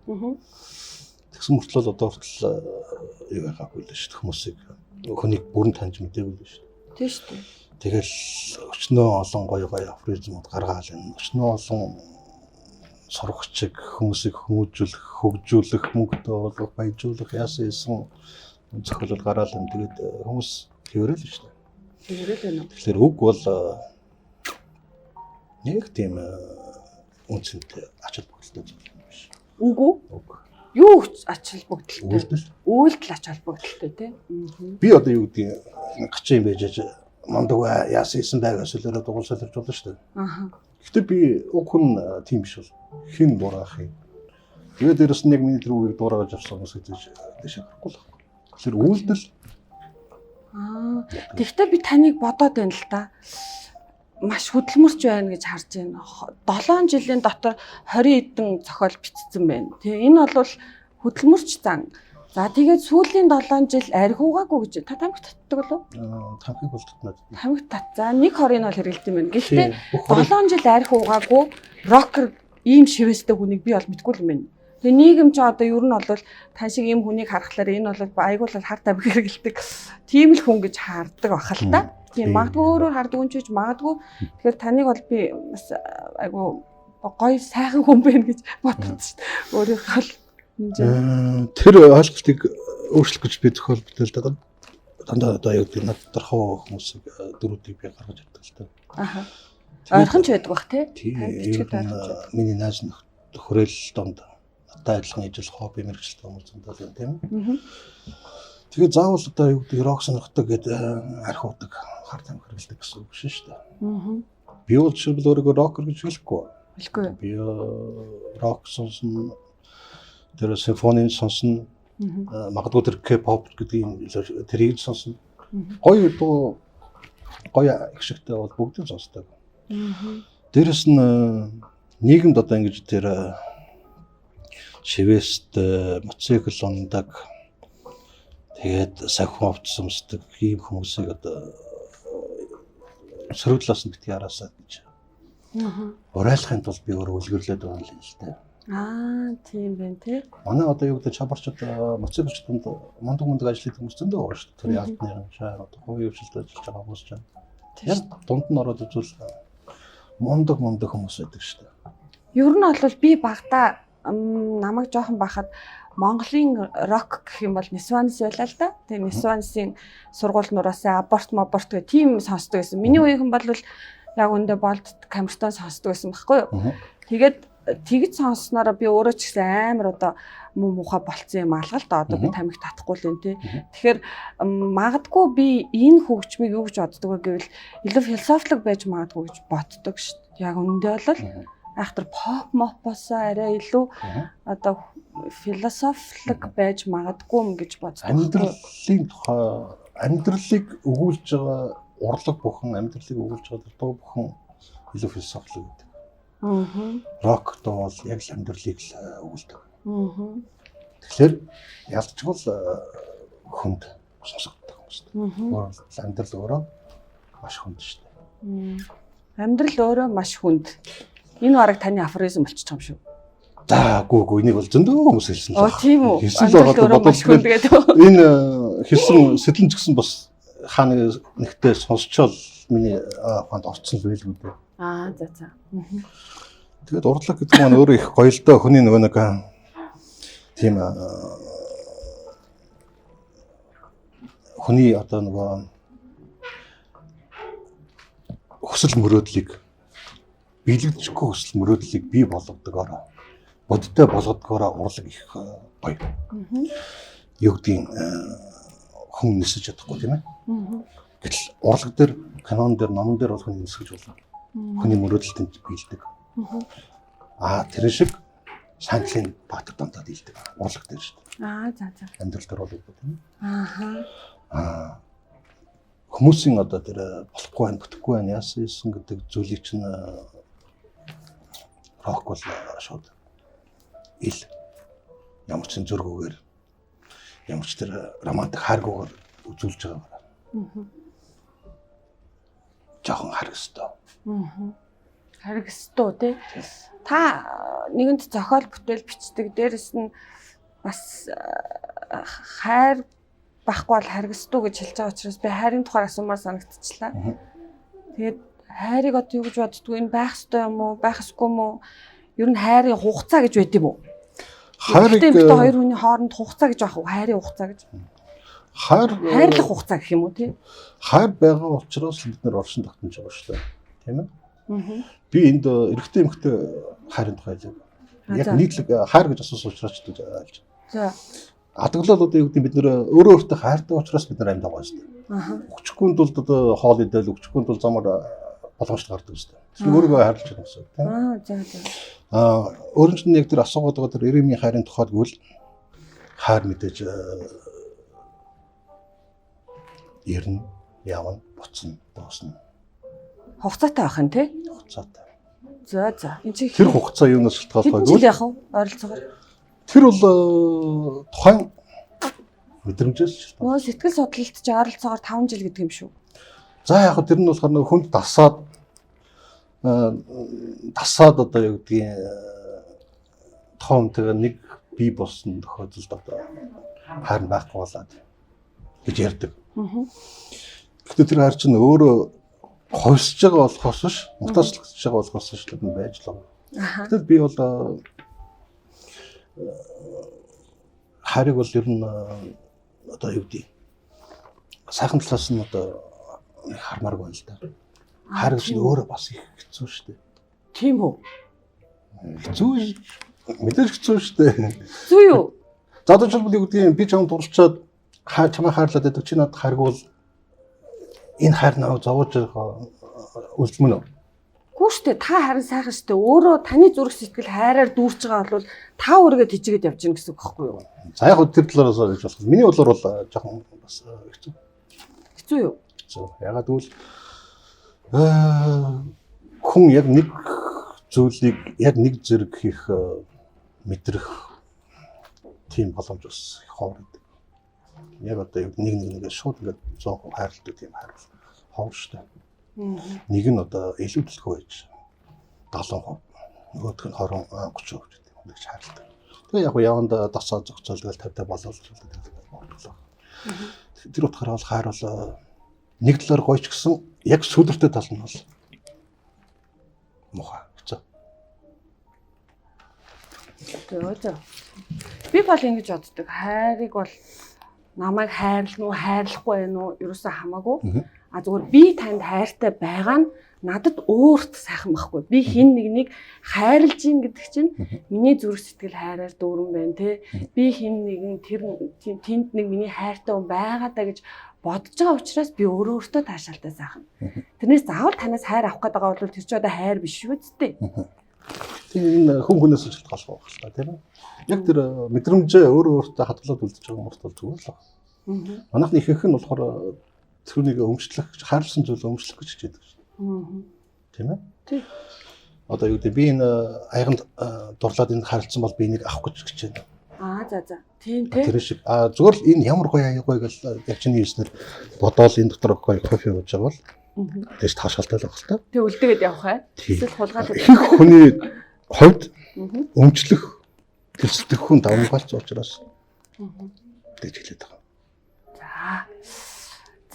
S2: Тэгсэн мөртлөө одоо хүртэл юу байгаагүй л шүү дээ хүмүүсийг хүнийг бүрэн таньж мдээгүй л шүү
S1: дээ. Тийм шүү дээ.
S2: Тэгэл өчнөө олон гоё гоё афоризмууд гаргаал энэ. Өчнөө олон сурагчиг хүмүүсийг хүмүүжүүлэх, хөгжүүлэх, мөнгөтэй болгох, баяжуулах яасан яасан зохиолол гараал юм. Тэгээд хүмүүс хэврэл шүү дээ.
S1: Хэврэл байна уу?
S2: Тэгэхээр үг бол нэг тийм үнцэнтэй ач холбогдолтой зүйл юм биш.
S1: Үг үү?
S2: Үг.
S1: Юу ач холбогдолтой?
S2: Үйлдэл.
S1: Үйлдэл ач холбогдолтой тий.
S2: Би одоо юу гэдгийг гачин юм байж мундаг бай, яасан исэн байг асуулаараа дугуйсаар ирж болно шүү дээ.
S1: Аа.
S2: Гэхдээ би уг хүн тийм биш бол хэн дураах юм. Тэгээд дээрэс нь яг миний тэр үгийг дуурайж авсан хүмүүс гэж дэшээ гарахгүй л байна. Тэгэхээр үйлдэл.
S1: Аа. Тэгвэл би таныг бодоод байна л та. Маш хөдөлмөрч байна гэж харж байна. 7 жилийн дотор 20 хэдэн зохиол бичсэн байна. Тэгээ энэ бол хөдөлмөрч зан. За тэгээд сүүлийн 7 жил архи уугаагүй гэж. Та тамхи татдаг болов?
S2: Тамхиг бол татнаа.
S1: Тамхи тат. За нэг хорыг бол хэрэглэдэг юм байна. Гэхдээ 7 жил архи уугаагүй рокер ийм шивэстэй хүнийг би бол мэдгүй юм байна. Тэгээ нийгэм ч одоо ер нь бол тань шиг ийм хүнийг харахлаар энэ бол айгуул хар тамхи хэрэглэдэг тийм л хүн гэж хардаг бах л та. Тийм магадгүй өөрөөр хардаг юм ч магадгүй. Тэгэхээр таныг бол би бас айгу гоё сайхан хүн байна гэж бодсон шүү дээ. Өөрийнхөө л
S2: тэр ойлголтыг өөрчлөх гэж би зохиол бүтээлдэг. Дандаа одоо юу гэдэг надрахуу хүмүүсийг дөрүүдийг би гаргаж ирдэг л та.
S1: Аха. Ойрхон ч байдаг бах тий.
S2: Тань бичгээд ойрхон ч байдаг. Миний найз нөхөд хүрээл донд надтай адилхан ижил хобби мэргэжилтэй хүмүүс зөндөл юм тийм ээ. Тэгээд заавал одоо юу гэдэг рок сонирхдаг гэдэг архи уудаг хар тамхи хэрэглэдэг гэсэн үг биш шүү дээ. Би бол жишээлбэл өөрийгөө рокер гэж хэлэхгүй.
S1: Хэлэхгүй.
S2: Би рок сонсно. Тэр симфонийн сонсно, магадгүй тэр K-pop гэдгийг тэрийг сонсно. Гоё дуу, гоё их шигтэй бол бүгдийг сонсдог. Дээрэс нь нийгэмд одоо ингэж тэр шивэст мотоцикл ундаг, тэгээд сахин хувцас өмсдөг ийм хүмүүсийг одоо сөрөг талаас нь битгий хараасаа гэж. Уриалахын тулд би өөрөө үлгэрлээд байгаа юм л дээ.
S1: Аа тийм байна тий.
S2: Манай одоо юу гэдэг чабарчд мотоциклчдод мундаг мундаг ажил хийдэг хүмүүс зөндөө байгаа шүү дээ. Тэр ялтны юм шаа одоо хувийн хвшилд ажиллаж байгаа хүмүүс ч. Яг дунд нь ороод үзвэл мундаг мундаг хүмүүс байдаг шүү дээ.
S1: Ер нь бол би багада намайг жоохон байхад Монголын рок гэх юм бол Нисванс байлаа л да. Тэгээ Нисвансын сургууль нураасаа аборт маборт гэх тийм сонсдог байсан. Миний үеийнхэн бол яг үндэ болд камертон сонсдог байсан байхгүй юу? Тэгээд тэгж сонсноороо би өөрөө ч гэсэн амар одоо муу муухай болцсон юм алга л да. Одоо би тамхи татахгүй л юм тий. Тэгэхээр магадгүй би энэ хөгжмийг юу гэж боддог вэ гэвэл илүү философик байж магадгүй гэж боддог шүү дээ. Яг үндэ бол айхтар поп мопосоо арай илүү одоо философик байж магадгүй юм гэж боддог.
S2: Амьдралын тухай, амьдралыг өгүүлж байгаа урлаг бүхэн, амьдралыг өгүүлж байгаа дуу бүхэн илүү философик гэдэг. Рок дуу бол яг л амьдралыг л өгүүлдэг. Тэгэхээр ялцчгүй хүнд сонсогддог юм шүү дээ. Өөрөөр амьдрал өөрөө маш хүнд шүү
S1: дээ. Амьдрал өөрөө маш хүнд. Энэ бараг таны афоризм болчих юм шүү.
S2: За гүү энийг бол зөндөө хүмүүс хэлсэн
S1: л. Оо тийм үү.
S2: Хэлсэн л байгаа
S1: маш хүнд гэдэг.
S2: Энэ хэлсэн сэтлэн ч гэсэн бас хаана нэгтээ сонсчоол миний ухаанд орцсон л байлгүй дээ.
S1: Аа за за.
S2: Тэгээд урлаг гэдэг маань өөрөө их гоё л доо хүний нөгөө нэг тийм хүний одоо нөгөө хүсэл мөрөөдлийг биелэгдэхгүй хүсэл мөрөөдлийг бий болгодогоороо бодиттой болгодогоороо урлаг их гоё. Юу гэдгийг хүн нисэж чадахгүй тийм ээ. Гэтэл урлаг дээр, кинон дээр, номон дээр бол хүн нисгэж болно. Хүний мөрөөдөлтөнд биелдэг. Аа тэр шиг санхлын Баатар дандаа дийлдэг. Урлаг дээр шүү дээ.
S1: Аа за за.
S2: Амьдрал дээр бол үгүй тийм ээ.
S1: Ааха.
S2: Аа хүмүүсийн одоо тэр болохгүй байна, бүтэхгүй байна, яасан юусан гэдэг зүйлийг чинь рок бол шууд ил ямар ч зөргүүгээр ямар ч тэр романтик хайргуугаар үзүүлж байгаа. Жохон харах ёстой.
S1: Харих ёстой тий. Та нэгэнд зохиол бүтээл бичдэг. Дээрэс нь бас хайр байхгүй бол харих ёстой гэж хэлж байгаа учраас би хайрын тухай асуумаар санагдчихлаа. Тэгээд хайрыг одоо юу гэж боддгоо, энэ байх ёстой юм уу, байх ёсгүй юм уу? Ер нь хайрын хугацаа гэж байд юм уу?
S2: Хайрыг
S1: хоёр хүний хооронд хугацаа гэж аах уу? Хайрын хугацаа гэж.
S2: Хайрлах
S1: хугацаа гэх юм уу тий?
S2: Хайр байгаа учраас бид нэр оршин тогтнож байгаа шүү дээ. Тийм ээ? Би энд эрэгтэй эмэгтэй хайрын тухай хэлээ. Яг нийтлэг хайр гэж асуусан учраас ч гэж.
S1: За.
S2: Адаглал одоо юу гэдэг бид нэр өөрөө өөртөө хайртай учраас бид нар амьд байгаа шүү дээ. Өчөхгүй тулд одоо хоол идэл, өчөхгүй тулд замаар боломжтой гардаг шүү дээ. Тэгэхээр өөрийгөө хайрлаж байгаа гэсэн үг тийм.
S1: Аа за за.
S2: Аа өөрөөр нь яг тэр асуугаад байгаа тэр ирэмийн хайрын тухайд гэвэл хайр мэдээж ирнэ, явна, буцна, дуусна.
S1: Хугацаатай байх нь тий?
S2: Хугацаатай.
S1: За за.
S2: Энэ чи тэр хугацаа юунаас шалтгаалах вэ
S1: гэвэл жил яах вэ? Ойролцоогоор.
S2: Тэр бол тухайн мэдрэмжээс шалтгаална.
S1: Нөгөө сэтгэл судлалт чи ойролцоогоор 5 жил гэдэг юм шүү.
S2: За яг тэр нь болохоор нөгөө хүнд дасаад одоо юу гэдгийг тухайн хүнтэйгээ нэг бий болсон тохиолдолд одоо хайр нь байхгүй болоод гэж ярьдаг. Гэхдээ тэр хайр чинь өөрөө хувьсж байгаа болохоос биш, мутаачлагдж байгаа болохоос биш л байж л байгаа. Гэтэл би бол хайрыг бол ер нь одоо юу гэдэг сайхан талаас нь одоо нэг хармааргүй байна л да. Хайр гэж өөрөө бас их хэцүү шүү дээ.
S1: Тийм үү?
S2: Хэцүү мэдээж хэцүү шүү дээ.
S1: Хэцүү юу?
S2: За одоо жишээлбэл юу гэдгийг би чамд дурлцаад чамайг хайрлаад байдаг, чи надад хайргүй бол энэ хайр намайг зовоож байгаа үйлдэл мөн үү?
S1: Үгүй шүү дээ. Та харин сайхан шүү дээ. Өөрөө таны зүрх сэтгэл хайраар дүүрч байгаа бол та өөрийгөө тижигэд явж гин гэсэн үг байхгүй юу?
S2: За яг тэр талаараас гэж болох. Миний бодлоор бол жоохон бас хэцүү.
S1: Хэцүү юу?
S2: Хэцүү. Ягаад гэвэл хүн яг нэг зүйлийг яг нэг зэрэг хийх мэдрэх тийм боломж бас ховор гэдэг. Яг одоо нэг нэгээ шууд ингээд 100% хайрладаг тийм хайр ховор шүү дээ. Нэг нь одоо илүү төлхөө байж 70%, нөгөөх нь 20 30% гэдэг юм гэж хайрладаг. Тэгээ яг яванд дасаа зохицоол тэгэл 50 болол бодлоо. Тэр утгаараа бол хайр бол нэг талаар гоё ч гэсэн Яг сүдэртэй тал нь бол муухай хэцүү.
S1: Зөө. Би бол ингэж боддог. Хайрыг бол намайг хайрлах уу, хайрлахгүй байх уу ерөөсөө хамаагүй. А зүгээр би танд хайртай байгаа нь надад өөрт сайхан байхгүй. Би хин нэгнийг хайрлж гин гэдэг чинь миний зүрх сэтгэл хайраар дүүрэн байна те. Би хин нэгэн тэр тэнд нэг миний хайртай хүн байгаа даа гэж бодож байгаа учраас би өөрөө өөртөө таашаалтай сайхан. Тэрнээс заавал танаас хайр авах гэдэг байгаа бол тэр чи одоо хайр биш шүү дээ.
S2: Тийм, энэ хүн хүнээс шалтгаалах байх л та, тийм ээ. Яг тэр мэдрэмжээ өөрөө өөртөө хадгалаад үлдэж байгаа хүмүүст бол зүгээр л байна. Манайхны ихэнх нь болохоор түүнийг өмчлөх, хайрлсан зүйлээ өмчлөх гэж хичээдэг шин. Тийм ээ.
S1: Тийм.
S2: Одоо юу гэдэг, би энэ аяганд дурлаад энд харилцсан бол би энийг авах гэж хичээнэ.
S1: Аа, за за. Тийм тий.
S2: Тэр шиг. А зүгээр л энэ ямар гоё аяг гоё гэл яг чиний хэлснээр бодоол энэ дотор гоё кофе ууж байгаа бол тэгж таашаалтай л байх л та.
S1: Тэг үлдээгээд явах бай. Эсвэл хулгайлаад.
S2: Ихэнх хүний хувьд өмчлөх тэр сэтгэхүйн давамгайлц учраас тэгж хэлээд байгаа.
S1: За.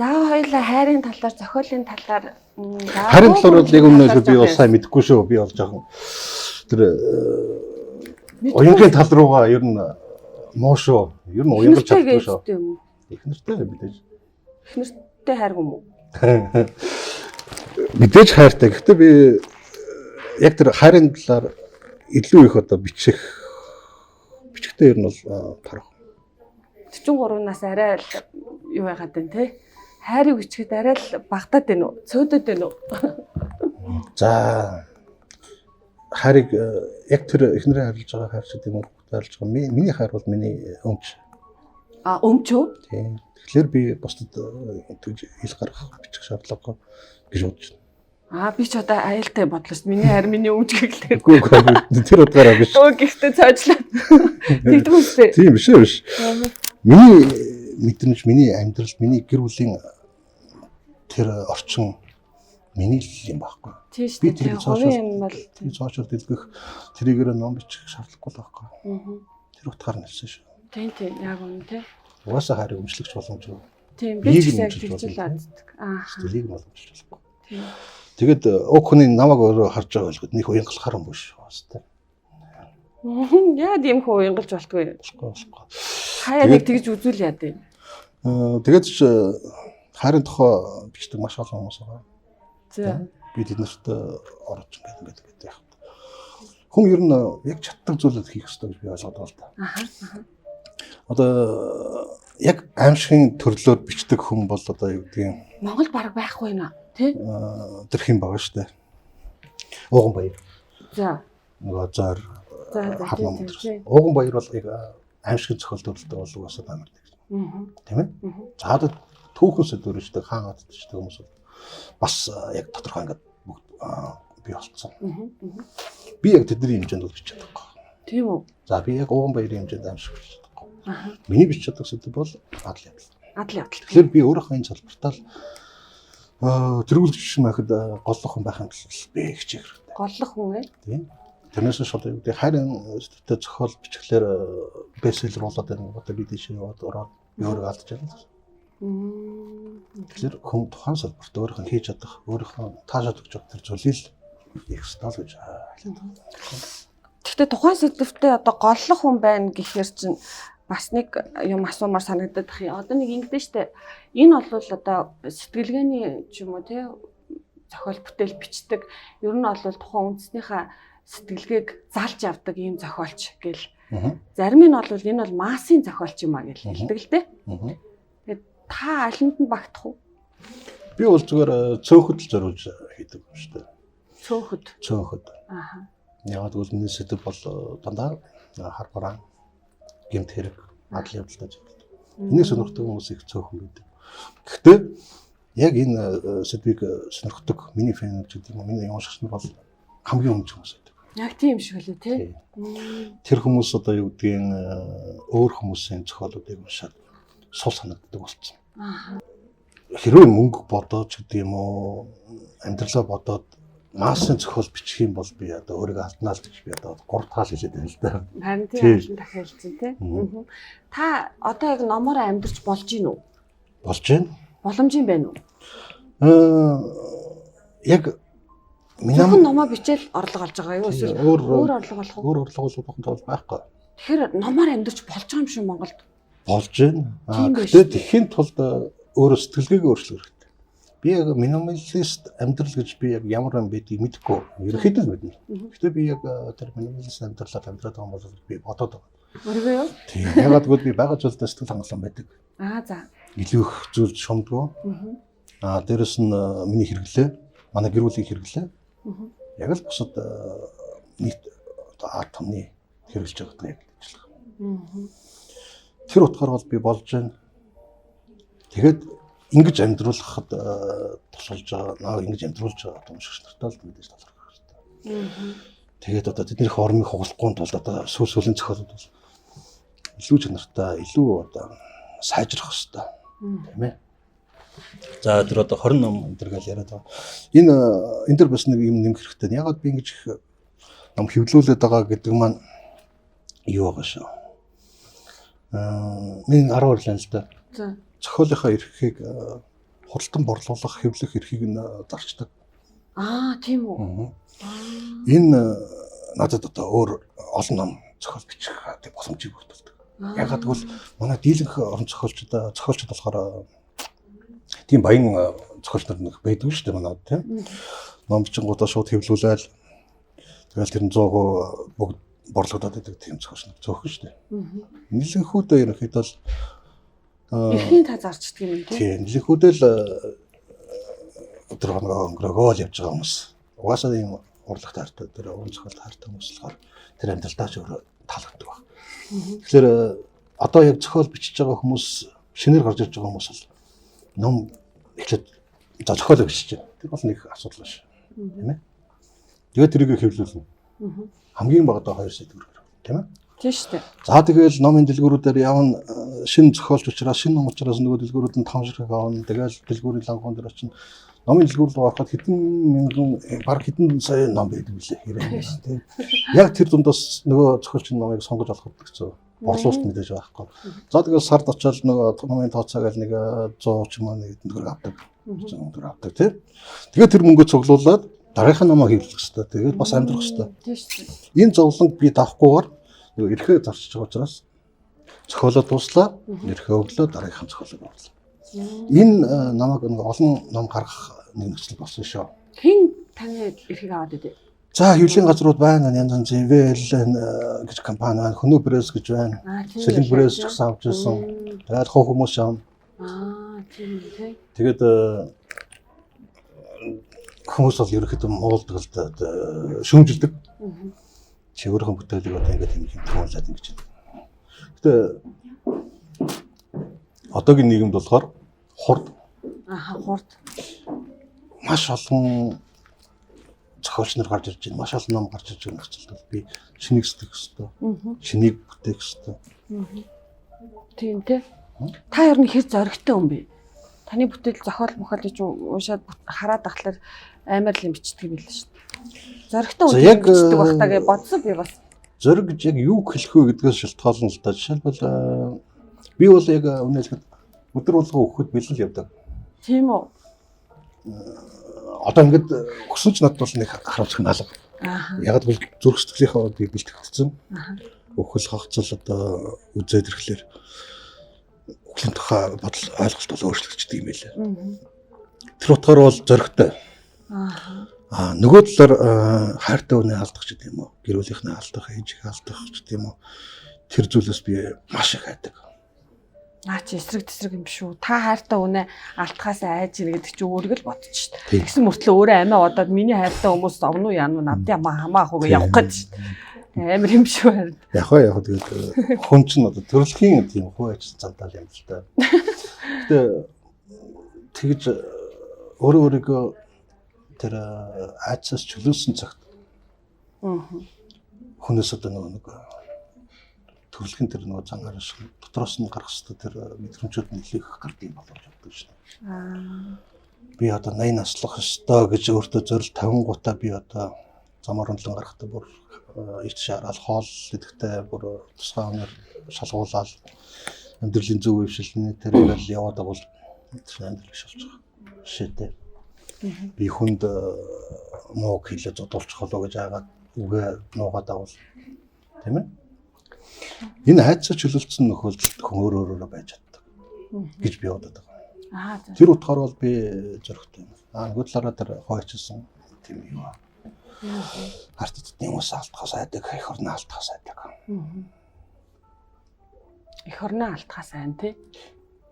S1: За, хоёлаа хайрын талаар, зохиолын талаар.
S2: Хайрын талаар бол яг өмнө би бол сайн мэдэхгүй шүү. Би бол жоохон тэр уянгийн тал руугаа ер нь муу шүү. Ер нь уянгалж чаддгүй шүү. Их нэртэй мэдээж.
S1: Их нэртэй хайргүй юм уу?
S2: Мэдээж хайртай. Гэхдээ би яг тэр хайрын талаар илүү их одоо бичихтэй ер нь бол тарах.
S1: 43 нас арай л юу байгаад байна те? Хайрыг бичгээд арай л багтаад байна уу? Цөөдөд байна уу?
S2: За, хайрыг яг тэр эхнэрээ харилж байгаа хайр шиг юм уу? Харилж байгаа. Миний хайр бол миний өмч.
S1: А, өмч үү?
S2: Тийм. Тэгэхээр би бусдад тэгж ил гаргах, бичих шаардлагагүй гэж бодож байна.
S1: Аа, би ч одоо аюултай бодлоо шүү. Миний хайр миний өмч гэхлээр.
S2: Үгүй үгүй. Тэр утгаараа биш.
S1: Өө, гэхдээ цоочлаа. Тэгдэг үстэй.
S2: Тийм биш ээ, биш. Миний мэдрэмж, миний амьдрал, миний гэр бүлийн тэр орчин миний л юм байхгүй.
S1: Тийм шүү дээ. Хувийн юм бол
S2: цоошол дэлгэх, тэрийгээр ном бичих шаардлагагүй л байхгүй. Тэр утгаар нь хэлсэн шүү.
S1: Тийм тийм, яг үнэ тий.
S2: Угаасаа хайрыг өмчлөгч боломжгүй.
S1: Тийм, би ч яг тэгж л боддог.
S2: Аа. Сэтгэлийг нь боломжтой болохгүй.
S1: Тийм.
S2: Тэгээд уг хүний намайг өөрөө харж байгаа ойлгоход нэг уянгалахаар юм биш бас тий.
S1: Яа, тийм хөө уянгалж болтгүй.
S2: Болохгүй.
S1: Хаяа нэг тэгж үзүүл яа дээ.
S2: Тэгээд ч хайрын тухай бичдэг маш олон хүмүүс байгаа.
S1: За.
S2: Би тэднэрт орж ингээд ингээд яах вэ? Хүн ер нь яг чаддаг зүйлүүд хийх ёстой гэж би ойлгоод байгаа л да.
S1: Аха.
S2: Одоо яг аимшигын төрлөөр бичдэг хүн бол одоо юу гэдгийг
S1: Монгол баг байхгүй нэ, тий?
S2: Тэр хэн байгаа шүү дээ. Ууган баяр.
S1: За.
S2: Нөгөө зоор
S1: За.
S2: Ууган баяр бол яг аимшигын зохиол төрөлтэй бол угаасаа амар нэг. Тийм ээ? За, одоо түүхэн сэдвэр бичдэг, хаан гаддаг хүмүүс бол бас яг тодорхой ингээд бүгд бий болцсон. Би яг тэдний хэмжээнд бол бичиж чадахгүй.
S1: Тийм үү?
S2: За, би яг Ууган баярын хэмжээнд аимшиг бичиж чадахгүй. Миний бичиж чадах сэдв бол адал явдал.
S1: Адал явдал.
S2: Тэгэхээр би өөрийнхөө энэ салбартаа л тэргүүлэгч байхад голлох хүн байх юм бол би хичээх хэрэгтэй.
S1: Голлох хүн ээ?
S2: Тийм. Тэрнээс шууд юу гэдэг, хайрын сэдвтэй зохиол бичглээр бестселлер болоод байна. Одоо би тийш яваад ороод би өөрийгөө алдаж байна. Тэгэхээр хүн тухайн салбарт өөрийнх нь хийж чадах, өөрийнх нь таашаад өгч байгаа тэр зүйлийг л хийх ёстой л гэж хэлээд байна.
S1: Гэхдээ тухайн сэдвтэ одоо голлох хүн байна гэхээр чинь бас нэг юм асуумар санагдаад их юм. Одоо нэг ингэдэж штэ. Энэ бол одоо сэтгэлгээний ч юм уу те зохиол бүтээл бичдэг. Ер нь бол тухайн үндснийхээ сэтгэлгээг залж авдаг ийм зохиолч гэл. Зарим нь бол энэ бол массын зохиолч юм а гэл хэлдэг л те. Тэгээд та алинд нь багтах уу?
S2: Би бол зүгээр цөөхөд л зориулж хийдэг юм шүү дээ.
S1: Цөөхөд.
S2: Цөөхөд.
S1: Аа.
S2: Яг гэвэл миний сэдэв бол дандаа хар бараан, гэмт хэрэг, адал явдалтай зүйл. Энийг сонирхдаг хүмүүс их цөөхөн байдаг. Гэхдээ яг энэ сэдвийг сонирхдаг миний фэн гэдэг юм уу, миний уншигч нар бол хамгийн өмнө хүмүүс байдаг.
S1: Яг тийм шиг лээ тий.
S2: Тэр хүмүүс одоо юу гэдгийг өөр хүмүүсийн зохиолуудыг уншаад сул санагддаг болсон.
S1: Аа.
S2: Хэрвээ мөнгө бодоод ч гэдэг юм уу, амьдралаа бодоод массын зохиол бичих юм бол би одоо өөрийгөө алднаа л гэж би одоо 3 таал хэлээд байна л да.
S1: Харин тийм олон дахин хэлсэн тий. Та одоо яг номоор амьдарч болж гин үү?
S2: Болж байна.
S1: Боломжийн байна уу?
S2: Яг
S1: Зөвхөн номоо бичээл орлого олж байгаа юу? Эсвэл өөр орлого олох уу?
S2: Өөр орлого олох боломж байхгүй.
S1: Тэгэхээр номоор амьдарч болж байгаа юм шиг Монголд.
S2: Болж байна. Гэхдээ тэхийн тулд өөрөө сэтгэлгээг өөрчлөх хэрэгтэй. Би яг минималист амьдрал гэж би яг ямар юм байдгийг мэдэхгүй. Ерөнхийдөө л мэднэ. Гэхдээ би яг тэр минималист амьдралаар амьдраад байгаа юм бол би бодоод байгаа.
S1: Өөрийгөө юу?
S2: Тийм. Ягаад гэвэл би байгаа зүйлдээ сэтгэл хангалуун байдаг.
S1: Аа за.
S2: Илүү их зүйл шумдгүй. Аа дээрэс нь миний хэрэглээ, манай гэр бүлийн хэрэглээ. Яг л бусад нийт одоо атомны хэрэглэж байгаатай яг ажиллах. Тэр утгаар бол би болж байна. Тэгээд ингэж амьдруулахад тусалж байгаа, наа ингэж амьдруулж байгаа уншигч нартай л мэдээж талархах хэрэгтэй. Тэгээд одоо тэднийх ормыг хугалахгүй тулд одоо сүүл сүүлийн зохиолууд бол илүү чанартай, илүү одоо сайжрах хэрэгтэй. Тийм ээ. За тэр одоо 20 ном энэ төр гэл яриад байгаа. Энэ энэ төр бас нэг юм нэмэх хэрэгтэй. Ягаад би ингэж их ном хэвлүүлээд байгаа гэдэг маань юу байгаа шүү. Миний 10 орлоо л да.
S1: За.
S2: Зохиолынхаа эрхийг худалдан борлуулах, хэвлэх эрхийг нь зарчдаг.
S1: Аа, тийм үү.
S2: Энэ надад одоо өөр олон ном зохиол бичих боломжийг өгдөг. Ягаад гэвэл манай дийлэнх орон зохиолчид болохоор тийм баян зохиолч нар нэг байдаг шүү дээ манай тийм. Ном бичингуудаа шууд хэвлүүлээл тэгэл тэр нь 100% бүгд борлогдоод байдаг тийм зохиолч нар зөөхөн шүү дээ. Нэлэнхүүдээ ерөнхийдөө л
S1: эрхийн та зарчдаг юм тийм.
S2: Тийм, нэлэнхүүдээ л өдөр хоногоо өнгөрөөгөө л явж байгаа хүмүүс. Угаасаа ийм урлаг таартай тэр уран зохиол таартай хүмүүс болохоор тэр амьдралдаа ч өөрөө таалагддаг баг. Тэгэхээр одоо яг зохиол бичиж байгаа хүмүүс, шинээр гарч ирж байгаа хүмүүс бол ном эхлээд за зохиолоо бичиж байна. Тэр бол нэг асуудал биш. Тийм ээ. Тэгээд тэрийг хэвлүүлнэ. Хамгийн багадаа 2 сая төгрөг, тийм ээ.
S1: Тийм шүү дээ.
S2: За тэгэл номын дэлгүүрүүдээр явна, шинэ зохиолч учраас, шинэ ном учраас нөгөө дэлгүүрүүд нь том ширхэг авна. Тэгэл дэлгүүрийн лангуун дээр очино. Номын дэлгүүр рүү ороход хэдэн мянган, бараг хэдэн сая ном байдаг билээ. Хэрэг тийм. Яг тэр дундаас нөгөө зохиолчийн номыг сонгож олоход хэцүү. Борлуулалт мэдээж байхгүй. За тэгэл сард очиод нөгөө номын тооцоо гэл нэг 100 ч юм уу нэг төгрөг авдаг. 100 төгрөг авдаг тийм. Тэгээд тэр мөнгөө цуглуулад дараагийнхаа номоо хэвлэх хэрэгтэй. Тэгээд бас амьдрах хэрэгтэй.
S1: Тийм шүү дээ.
S2: Энэ зовлонг би давахгүйгээр нөгөө эрхээ зарчиж байгаа учраас зохиолоо дууслаа, эрхээ өглөө дараагийнхаа зохиолыг орлоо. Энэ намайг нэг олон ном гаргах нэг нөхцөл болсон шүү.
S1: Хэн таны эрхийг аваад идэв?
S2: За хэвлэлийн газрууд байна. Янз янзын VL гэж компани байна. Хөнөө пресс гэж байна. Сэлэн пресс ч гэсэн авч ирсэн. Тэгээд хов хүмүүс юм.
S1: Аа, тийм үү.
S2: Тэгээд хүмүүс бол ерөнхийдөө муулдаг л да, шүүмжилдэг. Чи өөрийнхөө бүтээлийг одоо ингээд юм хэмтгүүлээд ингэж байна. Гэтэ одоогийн нийгэмд болохоор хурд.
S1: Аха, хурд.
S2: Маш олон зохиолч нар гарч ирж байна. Маш олон ном гарч ирж байгаа нөхцөлд бол би шинийг сэтгэх ёстой. Шинийг бүтээх ёстой.
S1: Тийм тий. Та ер нь хэр зоригтой хүн бэ? Таны бүтээл зохиол мохол гэж уншаад хараад ахлаар амар л юм бичдэг юм билээ шүү дээ. Зоригтой хүн
S2: Яг
S1: бичдэг байх та гэж бодсон би бас.
S2: Зориг гэж яг юу хэлэх вэ гэдгээс шалтгаална л да. Жишээлбэл би бол яг үнэ хэлэхэд өдөр болгон өгөхөд бэлэн л явдаг.
S1: Тийм үү?
S2: Одоо ингээд өгсөн ч надад бол нэг харамсах нь алга. Яг л зүрх сэтгэлийнхээ би бэлтгэгдсэн. Өгөхөл хагцал одоо үзээд ирэхлээр өглийн тухай бодол ойлголт бол өөрчлөгддөг юм байлаа. Тэр утгаар бол зоригтой. Аа нөгөө талаар хайртай хүнээ алдах ч гэдэм үү, гэр бүлийнхнээ алдах, ээжийнхээ алдах ч гэдэм үү. Тэр зүйлээс би маш их айдаг.
S1: Наа чи эсрэг тэсрэг юм шүү. Та хайртай хүнээ алдахаас айж ийн гэдэг чи өөрийгөө л бодчих шүү дээ. Тэгсэн мөртлөө өөрөө амиа бодоод миний хайртай хүмүүс зовно уу яана уу надад ямаа хамаа ах уу явах гэж шүү дээ. Амар юм шүү харин.
S2: Яг аа яг тэгээд хүн чинь одоо төрөлхийн тийм хүү ажил замдаа юм л та. Гэтэ тэгж өөрөө өөрийгөө тэр айцаас чөлөөлсөн цагт хүнээс одоо нөгөө нэг төрөлхийн тэр нөгөө зан араншин дотроос нь гарах хэвээр тэр мэдрэмжүүд нь илүү их гардаг юм болов боддог шнэ. Би одоо 80 наслах ёстой гэж өөртөө зорилт тавингуудаа би одоо замаар өндлөн гарахдаа бүр ич шараал хоол идэхтэй бүр тусгай өнөр шалгуулаад амьдралын зөв өвшилний тэрийг л яваад байгаа бол амьдрал биш болж байгаа. Жишээтэй. Би хүнд мууг хэлээ зодуулчих болоо гэж айгаад үгээ нуугаад авал, тийм ээ. Энэ айдсаа чөлөөлсөн нөхөөлөлд хүн өөр өөрөөрөө байж чаддаг гэж би бодод байгаа. Тэр утгаар бол би зоригтой юм. Нөгөө талаараа тэр хойчилсан тийм юу. Арт тэдний хүмүүс алдахаас айдаг, эх орноо алдахаас айдаг.
S1: Эх орноо алдахаас айн тий.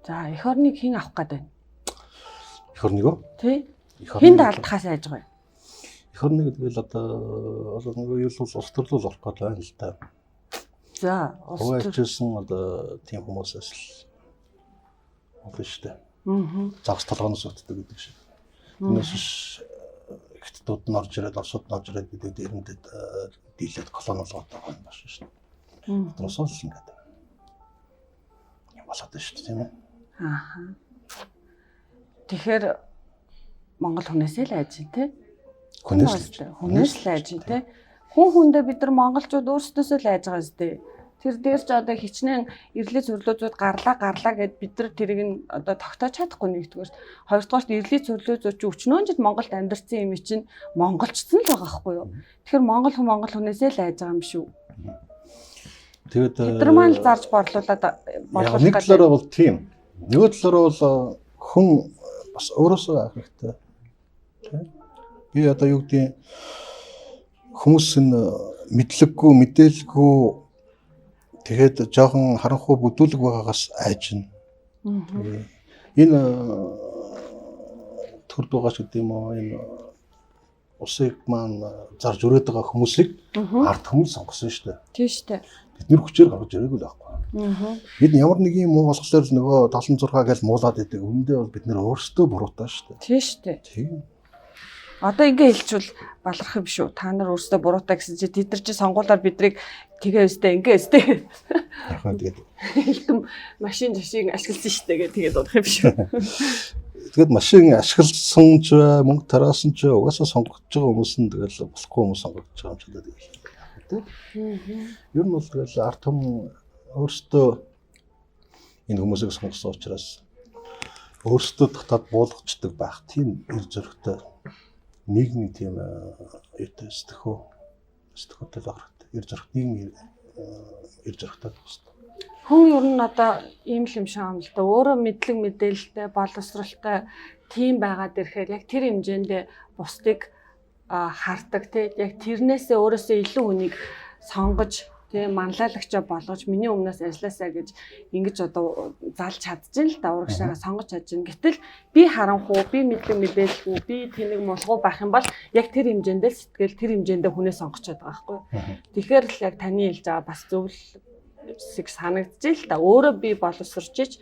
S1: За, эх орныг хэн авах гээд байна?
S2: Эх орныг үү?
S1: Тий. Хүнд алдахаас айж байгаа юм.
S2: Эх орныг тэгэл одоо нөгөө юу л улс төрлөл орох гээд байна л да.
S1: За,
S2: улс төрсөн одоо тийм хүмүүсээс л болно шүү дээ. Загас толгооноос утдаг гэдэг шиг. Тэрнээс биш хятадууд нь орж ирээд, орсууд нь орж ирээд бид дээрэндээ дийлээд колони болгоод байгаа юм байна шүү дээ. Тэднээс л ингээд юм болоод байна шүү дээ, тийм ээ.
S1: Аа. Тэгэхээр Монгол хүнээсээ л айж тий. Хүнээс л айж тий. Хүн хүндээ бид нар монголчууд өөрсдөөсөө л айж байгаа зү. Тэр дээр ч одоо хичнээн ирлээ цөрлөө зүүд гарлаа гэд бид нар тэрийг нь одоо тогтоож чадахгүй нэгдүгээр. Хоёрдугаарт ирлээ цөрлөө зүүд чи өчнөөн жил Монголд амьдарсан юм чинь монголчсон л байгаа байхгүй юу? Тэгэхээр монгол хүн монгол хүнээсээ л айж байгаа юм шүү.
S2: Тэгээд
S1: бид нар маань л зарж борлуулад
S2: борлуулах нэг талаараа бол тийм. Нөгөө талаараа бол хүн бас өөрөөсөө айх хэрэгтэй. Тэ? Би одоо юу гэдгийг хүмүүс нь мэдлэггүй, мэдээлгүй тэгээд жоохон харанхуй бүдүүлэг байгаагаас айж байна. Энэ төрд байгаа ч гэдэг юм уу, энэ улсыг маань зарж өрөөд байгаа хүмүүсийг ард түмэн сонгосон шүү дээ.
S1: Тийм шүү дээ.
S2: Бид нэр хүчээр гаргаж ирээгүй л байхгүй. Бид ямар нэг юм муу болохоор л нөгөө 76 гэж муулаад идэг. Үүндээ бол бид нэр өөрсдөө буруутай шүү дээ.
S1: Тийм шүү дээ.
S2: Тийм.
S1: Одоо ингэ хэлчихвэл баларх юм шүү. Та нар өөрсдөө буруутай гэсэн чи тэд нар чи сонгуулаар бидрийг тэгээ өстэй ингэ өстэй.
S2: Яг нь тэгээд
S1: хэлтэм машин жишийг ашигласан шүү дээ гэх тэгээд бодох юм шүү.
S2: Тэгээд машин ашигласан ч мөнгө тараасан ч угаасаа сонгогдож байгаа хүмүүс нь тэгэл болохгүй хүмүүс сонгогдож байгаа юм шиг л тэгэл. Тэ? Ер нь бол тэгэл ард түмэн өөрсдөө энэ хүмүүсийг сонгосон учраас өөрсдөө татаад буулгачдаг байх тийм эр зөрөгтэй нийгмийн тийм юутай сэтгэхүйтэй байх хэрэгтэй. Эр зөрөх нийгмийн эр зөрөгтэй байх хэрэгтэй.
S1: Хүн ер нь одоо ийм л юм шиг юм л да. Өөрөө мэдлэг мэдээлэлтэй, боловсралтай тийм байгаад ирэхээр яг тэр хэмжээндээ бусдыг хардаг тий. Яг тэрнээсээ өөрөөсөө илүү хүнийг сонгож тий манлайлагчаа болгож миний өмнөөс ажилласаа гэж ингэж одоо залж чадчихээн л да, урагшаага сонгож чадчихээн. Гэтэл би харанхуу, би мэдлэг мэдээлэлгүй, би тэнэг мулгуу байх юм бол яг тэр хэмжээндээ л сэтгэл тэр хэмжээндээ хүнээ сонгож чаддаг байхгүй. Тэгэхээр л яг таны хэлж байгаа бас зөв л санагдчихээн л да. Өөрөө би боловсрч ич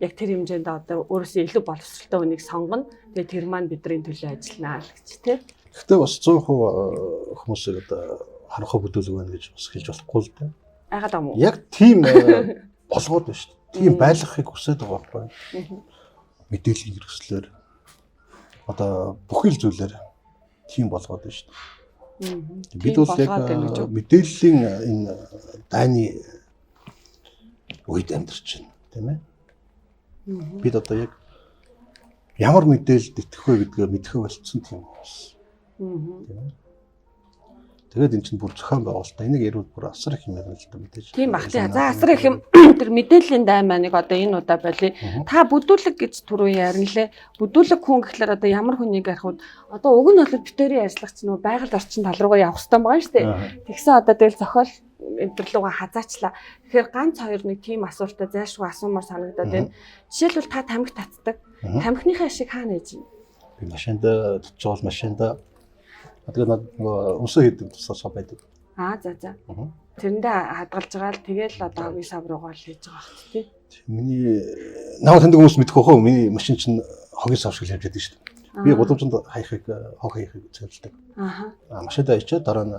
S1: яг тэр хэмжээндээ одоо өөрөөсөө илүү боловсралтай хүнийг сонгоно. Тэгээ тэр маань бидний төлөө ажилланаа л гэж тий.
S2: Гэхдээ бас 100% хүмүүсийг одоо харанхуй бүдүүлэг байна гэж бас хэлж болохгүй л дээ.
S1: Айгаад юм уу?
S2: Яг тийм болгоод байна шүү дээ. Тийм байлгахыг хүсэж байгаа байхгүй. Мэдээллийн хэрэгслээр одоо бүхий л зүйлээр тийм болгоод байна шүү дээ. Бид бол яг мэдээллийн энэ дайны үед амьдарч байна, тийм ээ. Бид одоо яг ямар мэдээлэлд итгэх вэ гэдгээ мэдэх болцсон тийм хүмүүс. Тийм ээ. Тэгээд эн чинь бүр зохион байгуулалтаа энийг ярил бүр асар их юм ярина л да мэдээж.
S1: Тийм бах тий. За асар их юм тэр мэдээллийн дайн мааныг одоо энэ удаа болиё. Та бүдүүлэг гэж түрүү ярина лээ. Бүдүүлэг хүн гэхлээр одоо ямар хүнийг ярих вэ? Одоо уг нь бол битэрийн ажиллагч нөө байгаль орчин тал руугаа явах хэрэгтэй байгаа шүү дээ. Тэгсэн одоо тэгэл зохиол өндөрлөөгөө хазаачлаа. Тэгэхээр ганц хоёр нэг тийм асуултаа зайлшгүй асуумаар санагдаад байна. Жишээлбэл та тамхи татдаг. Тамхиныхаа ашиг хаана ээж вэ?
S2: Би машинд татж байгаа бол машинд. Тэгээд надад нөгөө өмсөө хийдэг тусаа сав байдаг.
S1: Аа за за. Тэрэндээ хадгалж байгаа л тэгэл одоо хогийн сав руугаа л хийж байгаа хт тий.
S2: Миний намайг таньдаг хүмүүс мэдэх бохоо миний машин чинь хогийн сав шиг л явж байдаг шүү дээ. Би гудамжинд хаяхыг хог хаяхыг цэвэрлэдэг.
S1: Аа.
S2: Машиндаа ичээд дараа нь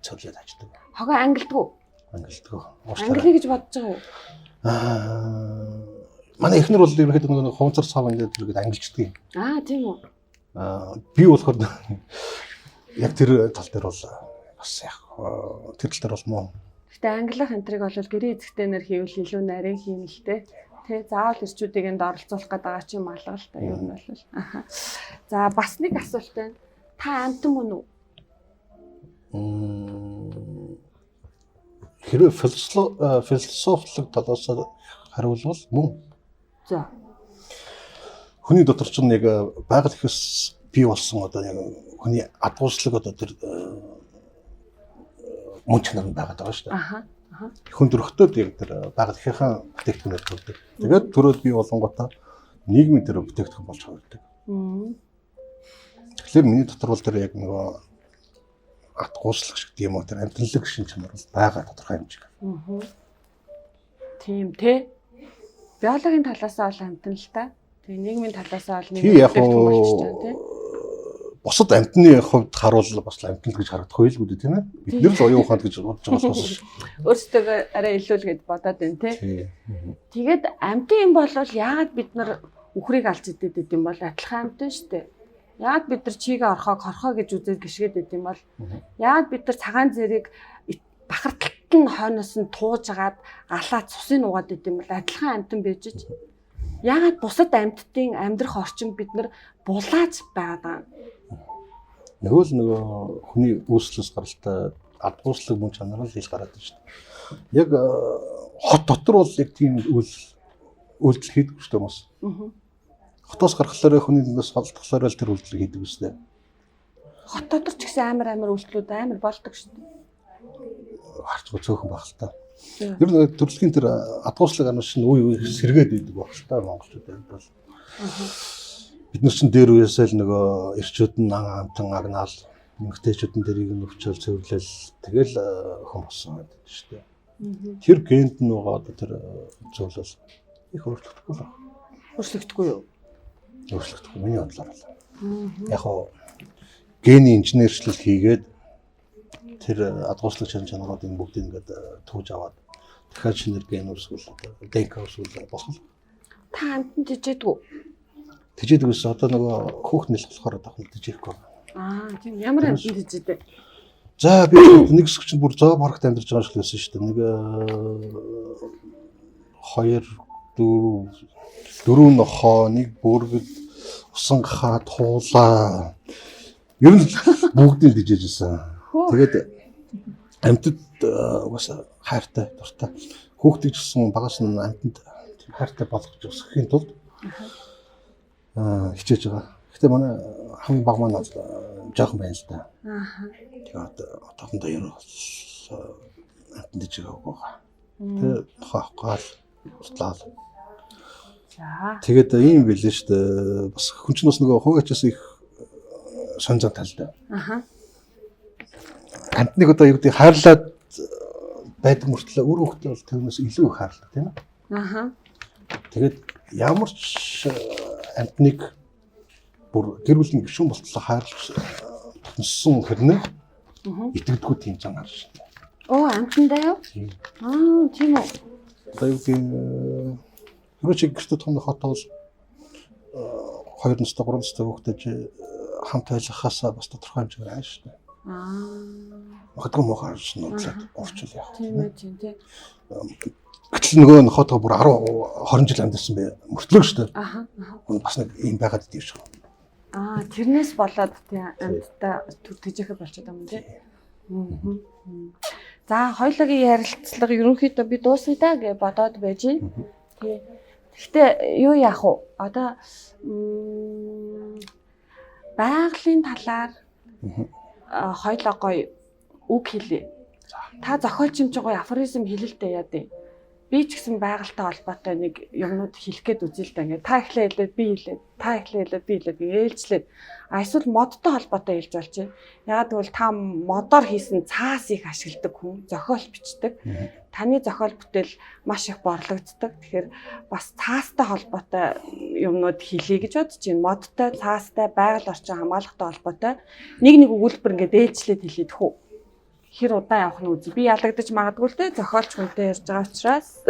S2: цэвэрлээд хаждаг.
S1: Хогоо ангилдаг уу?
S2: Ангилдаг.
S1: Англи гэж бодож байгаа юу?
S2: Аа. Манай эхнэр бол ерөнхийдөө нөгөө хуванцар сав ингээд тэргээд ангилчдаг юм.
S1: Аа тийм үү.
S2: Аа би болохоор яг тэр тал дээр бол бас яг тэр тал дээр бол муу.
S1: Гэтэ англих энтриг бол гэрээ эзэгтэй нар хийвэл илүү нарийн хийн л дээ. Тэ, заавал эрчүүдийг энд оролцуулах гэдэг байгаа чинь малга л та ер нь бол. Аха. За, бас нэг асуулт байна. Та амтан мөн үү?
S2: Хэрвээ философлог талаас хариулвал мөн.
S1: За.
S2: Хүний дотор чинь яг байгаль ихэс бий болсон одоо яг хүний адгууслаг одоо тэр мөн чанар нь байгаад байгаа шүү дээ.
S1: Аха.
S2: Хүн төрөхтөө яг тэр байгаль ихийнхэн бүтээгдэхүүнээр төрдөг. Тэгээд төрөөд бий болонготой нийгмийн тэр бүтээгдэхүүн болж хувирдаг. Тэгэхээр миний дотор бол тэр яг нөгөө адгууслаг шиг тийм үү, тэр амтналаг шин чанар бол байгаа тодорхой хэмжээ.
S1: Тийм тий. Биологийн талаас нь бол амтан л та. Тэгээ нийгмийн талаас нь бол
S2: Тий,
S1: нийгмийн
S2: яг
S1: бүтээгдэхүүн болчихж байгаа тий.
S2: Бусад амтны хувьд харуул бас л амтнал гэж харагдах байлгүй дээ, тийм ээ. Бид нэр л оюун ухаанд гэж бодож байгаа болохоос.
S1: Өөрсдөө арай илүү л гэж бодоод байна тий.
S2: Тий.
S1: Тэгээд амтан юм бол яагаад бид нар үхрийг алж идэт байд юм бол, адилхан амтан шүү дээ. Яагаад бид нар чигээ орхоог хорхоо гэж үзээд гიშгээд байд юм бол, яагаад бид нар цагаан зэрэг бахарталт нь хойноос нь тууж агаад алаад цусыг нугаад байд юм бол, адилхан амтан байж ич. Яагаад бусад амьтдын амьдрах орчинд бид нар булааж байгаад байгаа юм?
S2: Нөгөө л нөгөө хүний үүслээс гаралтай адгууслаг мөн чанар л ил гараад байна шүү дээ. Яг хот дотор бол яг тийм үйлдэл хийдэг шүү дээ хүмүүс. Хотоос гаргахлаараа хүний нүднээс холдохлоор л тэр үйлдэл хийдэг шүү дээ.
S1: Хот дотор ч гэсэн амар амар үйлдэлүүд амар болдог шүү дээ.
S2: Харцгүй цөөхөн байх л та. Ер нь төрөлхийн тэр адгууслаг ануу шин үе үе сэргээд байдаг байх л та монголчууд бол. Бид нар чинь дээр үеэсээ л нөгөө эрчүүд нь ан амтан агнаал, эмэгтэйчүүд нь тэрийг нь өвчөөл цэвэрлэл тэгэл хүн болсон гэдэг шүү дээ. Тэр генд нь байгаа одоо тэр зүйл бол их өөрчлөгдөхгүй л байна.
S1: Өөрчлөгдөхгүй юу?
S2: Өөрчлөгдөхгүй миний бодлоор бол. Яг хоо гений инженерчлэл хийгээд тэр адгууслаг чанаруудын бүгдийг ингээд түүж аваад дахиад шинээр ген үүсвэл одоо ДНК үүсвэл болох л.
S1: Та амтан тижээдгүй?
S2: Тижээдэг гэсэн одоо нөгөө хүүхд нэлэх болохоор одоо тижээхгүй.
S1: Аа, тийм, ямар амтан тижээдээ?
S2: За, би нэг хэсэг чинь бүр зоопаркт амьдарч байгаа шиг байсан шүү дээ. Нэг 2 4 4 нохоо, нэг бүргэд, усан гахаа, туулаа. Ер нь бүгдийг тижээж байсан. Тэгээд амьтад угаасаа хайртай, дуртай. Хүүхдийг ч гэсэн багаас нь амьтанд хайртай болгож өсгөхийн тулд хичээж байгаа. Гэтэ манай хамгийн бага маань жоохон байна л да. Тэгээд одоохондоо ер нь амьтанд тижээх байгаа. Тэгээд нохоо авах гал судлаа.
S1: За.
S2: Тэгээд ийм билээ шүү дээ. Бас хүн чинь бас нөгөө хувиачаас их сонь зан талтай. Амьтныг одоо юу гэдэг хайрлаад байдаг мөртлөө үр хөвгтөө бол тэрнээс илүү их хайрлаа, тийм ээ. Тэгээд ямар ч амьтныг бүр гэр бүлийн гишүүн болтлоо хайрлаж тунсан хэрнээ итгэдэггүй тийм зан харж байна.
S1: Оо, амьтандаа юу?
S2: Тийм.
S1: Аа, тийм үү.
S2: Одоо юу гэдэг хэрвээ чи гэртээ том нохотой бол 2 настай 3 настай хүүхдээ чи хамт байлгахаасаа бас тодорхой хэмжээгээр ааш шүү дээ.
S1: Аа.
S2: Магадгүй муухай харж нуудлаад уурчвал яах вэ?
S1: Тийм ээ, тийм тий.
S2: Гэтэл нөгөө нохоотойгоо бүр 10 20 жил амьдарсан бэ мөртлөө шүү дээ.
S1: Аха.
S2: Бас нэг юм байгаад идэв шүү.
S1: Аа, тэрнээс болоод тий амьтдаа тэжээхэд болчиход байгаа юм тий. За, хоёулаагийн ярилцлага ерөнхийдөө би дуусгая да гэж бодоод байж байна. Тий. Гэхдээ юу яах вэ? Одоо байгалийн талаар хоёулаа гоё үг хэлье. Та зохиолч юм чи гоё афоризм хэлэлтэй яа дээ. Би ч гэсэн байгальтай холбоотой нэг юмнууд хэлэх гээд үзье л да. Ингээд та эхлээ хэлээд би хэлээд, та эхлээ хэлээд би хэлээд ээлжлээд. А эсвэл модтой холбоотой хэлж болж байна. Яагаад гэвэл та модоор хийсэн цаас их ашигладаг хүн, зохиол бичдэг. Таны зохиол бүтээл маш их борлогддог. Тэгэхээр бас цаастай холбоотой юмнууд хэлье гэж бодож байна. Модтой, цаастай, байгаль орчин хамгаалахтай холбоотой нэг нэг өгүүлбэр ингээд ээлжлээд хэлээд хүү. Хэр удаан явах нь үзье. Би ялагдаж магадгүй л дээ, зохиолч хүнтэй ярьж байгаа учраас.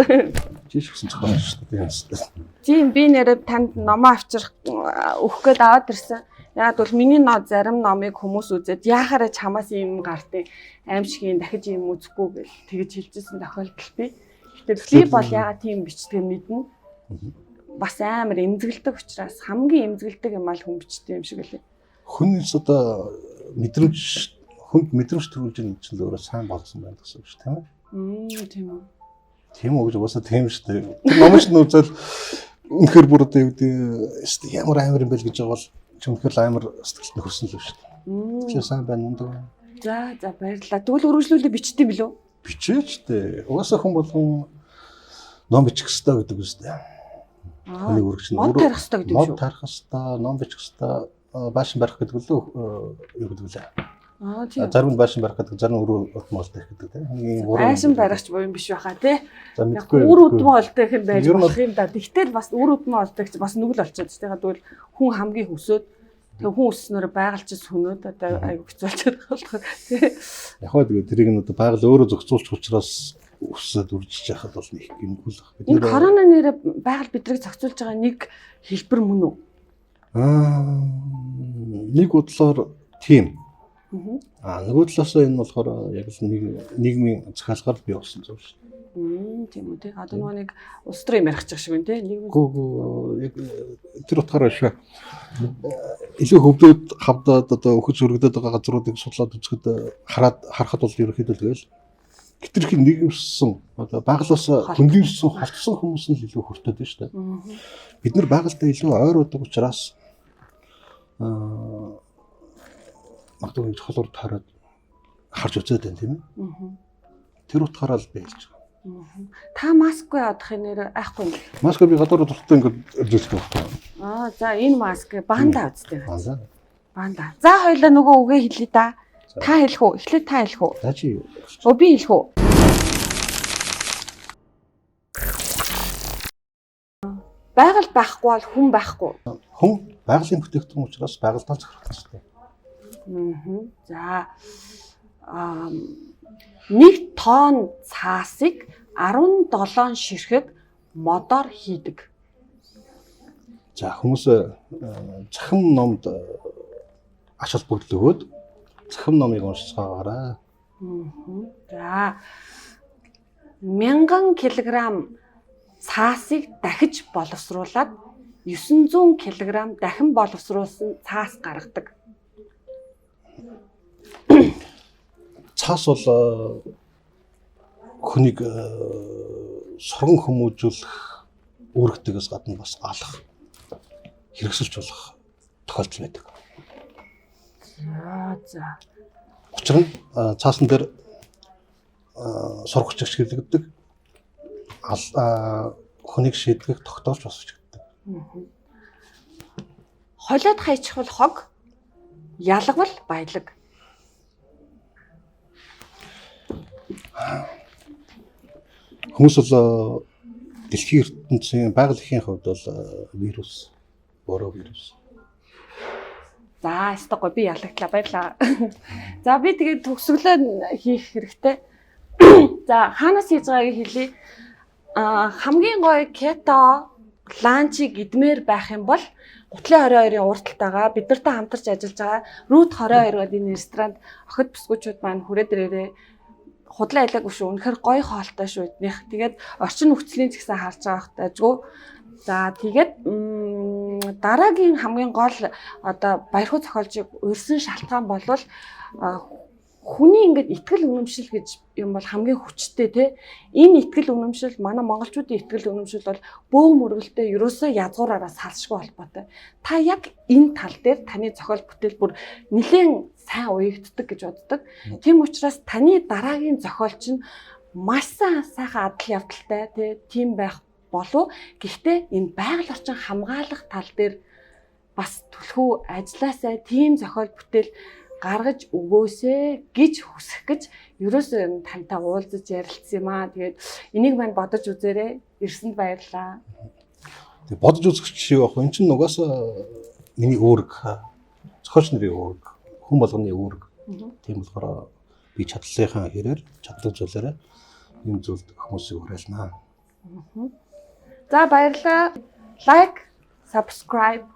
S2: Чи ч гэсэн зохиолч шүү дээ.
S1: Тийм, би нэрээ танд номоо авчрах өгөх гээд аваад ирсэн. Яг бол миний зарим номыг хүмүүс үзээд яхаараа чамаас юм гартыг аимшигын дахиж юм үзэхгүй гэл тэгж хэлжсэн тохиолдол би. Гэтэл би бол яагаад тийм бичдэг мэднэ. Бас амар эмзэгэлдэг учраас хамгийн эмзэгэлдэг юм ал хүн бичдэг юм шиг лээ.
S2: Хүнээс одоо мэдрэмж хүнд мэдрэмж төрүүлж байгаа юм чинь л өөрөө сайн болсон байна гэсэн үг шүү, тийм
S1: үү? Тийм үү.
S2: Тийм үү гэж угаасаа тийм шүү дээ. Тэр номч нь үзэл үнэхээр бүр одоо юу гэдэг ямар амар юм бэ гэж байгаа бол чи үнэхээр амар сэтгэлд нь хөрсөн л шүү дээ. Тэгэхээр сайн байна мундаг байна.
S1: За за баярлалаа. Тэгвэл үргэлжлүүлээ бичдэг юм билүү?
S2: Бичээч дээ. Угаасаа хүн болгон ном бичих ёстой гэдэг үстэй.
S1: Хүний үргэлж мод тарих ёстой гэдэг
S2: үү? Мод тарих ёстой, ном бичих ёстой, байшин барих гэдэг лөө юу гэдэг лээ.
S1: Аа тийм.
S2: Зарим нь байшин барих гэдэг, зарим нь өрөө удам олдох гэдэг тийм.
S1: Байшин барихч буян биш байхаа тий. За мэдгүй. Үр удам олдох юм байж болох юм да. Тэгтэл бас үр удам олдох чи бас нүгэл олчоод тийм. Тэгвэл хүн хамгийн хөсөөд тэг хүн өсснөөр байгаль чи сүнөөд одоо айгу хэцүү болчиход байгаа болохоор тий.
S2: Яг хөө тэгээ тэрийг нь одоо байгаль өөрөө зохицуулчих учраас өсөд үржиж яхад бол нэг гэмгүй л
S1: баг. Энэ корона нэрэ байгаль бидрийг зохицуулж байгаа нэг хэлбэр мөн үү?
S2: Нэг бодлоор тийм. Аа нөгөө талаас энэ болохоор яг л нийгмийн захиалгаар бий болсон зүйл шүү
S1: дээ. Тийм үү те. Одоо нөгөө нэг улс төрийн юм ярих шиг байна те.
S2: Нийгмийн Гүү яг тэр утгаараа шүү. Илүү хөвдөд хавдаад одоо өхөж өргөдөд байгаа газруудыг судлаад үзэхэд хараад харахад бол ерөнхийдөө тэгэл хэтэрхий нийгэмссэн одоо байгалаас хөндлөсөн холдсон хүмүүс нь илүү хөртөд байна шүү дээ. Бид нар байгальтай илүү ойр удаг учраас магадгүй чухал ур тойроод харж үзээд байна тийм ээ. Тэр утгаараа л биелж байгаа.
S1: Та маскгүй одох нэр айхгүй юм.
S2: Маска би гадуур дуртай ингээд зүүлдэг байхгүй.
S1: Аа за энэ маск банда үздэг. Банда. За хоёлаа нөгөө үгээ хэлье да. Та хэлэх үү? Эхлээд та хэлэх үү?
S2: За чи.
S1: Өө би хэлэх үү? Байгаль байхгүй бол хүн байхгүй.
S2: Хүн байгалийн бүтээгдэхүүн учраас байгальтай захирах ёстой.
S1: За 1 тонн цаасыг 17 ширхэг модоор хийдэг.
S2: За хүмүүс цахим номд ач холбогдол өгөөд цахим номыг уншицгаагаарай.
S1: За 1000 кг цаасыг дахиж боловсруулад 900 кг дахин боловсруулсан цаас гаргадаг.
S2: Цаас бол хүнийг сурган хүмүүжүүлэх үүрэгтэйгээс гадна бас алах, хэрэгсэлж болох тохиолдол байдаг.
S1: За.
S2: Учир нь цаасан дээр сургагч хэрэглэгддэг, хүнийг шийдгэх тогтоолч бас бичигддэг.
S1: Холиод хайчихвал хог, ялгавал баялаг.
S2: Хүмүүс бол дэлхийн ертөнцийн байгаль эхийн хувьд бол вирус, бороо вирус.
S1: За, ёстойгоо би ялагдлаа, баярлаа. За би тэгээд төгсгөлөө хийх хэрэгтэй. За, хаанаас хийж байгааг хэлье. Хамгийн гоё кето ланчийг идмээр байх юм бол Гутлын 22-ын урд талтайгаа бид нартай хамтарч ажиллаж байгаа Root 22 гэдэг энэ ресторанд охид бүсгүүчүүд маань хүрээд ирээрээ. Худлаа ялаагүй шүү. Үнэхээр гоё хоолтой шүү эднийх. Тэгээд орчин нөхцөлийн ч гэсэн харж байгаа хтайжгүй. За тэгээд дараагийн хамгийн гол одоо баярхуу зохиолжийг урьсан шалтгаан болвол хүний ингээд итгэл үнэмшил гэж юм бол хамгийн хүчтэй те. Энэ итгэл үнэмшил манай монголчуудын итгэл үнэмшил бол бөөн мөргөлтэй ерөөсөө язгуураараа салшгүй холбоотой. Та яг энэ тал дээр таны зохиол бүтээл бүр нэлээд сайн уягддаг гэж боддог. Тийм учраас таны дараагийн зохиол чинь маш сайхан адал явдалтай те, тийм байх болов. Гэхдээ энэ байгаль орчин хамгаалах тал дээр бас түлхүү ажилласаа тийм зохиол бүтээл гаргаж өгөөсэй гэж хүсэх гэж ерөөсөө тантай уулзаж ярилцсан юм аа. Тэгээд энийг маань бодож үзээрэй. Ирсэнд баярлалаа.
S2: Тэг бодож үзэх шиг яг энэ чинь угаасаа миний үүрэг, зохиолч нарын үүрэг, хүн болгоны үүрэг. Тийм болохоор би чадлынхаа хэрээр чаддаг зүйлээрээ энэ зүйлд хүмүүсийг уриалнаа.
S1: За баярлалаа. Лайк, subscribe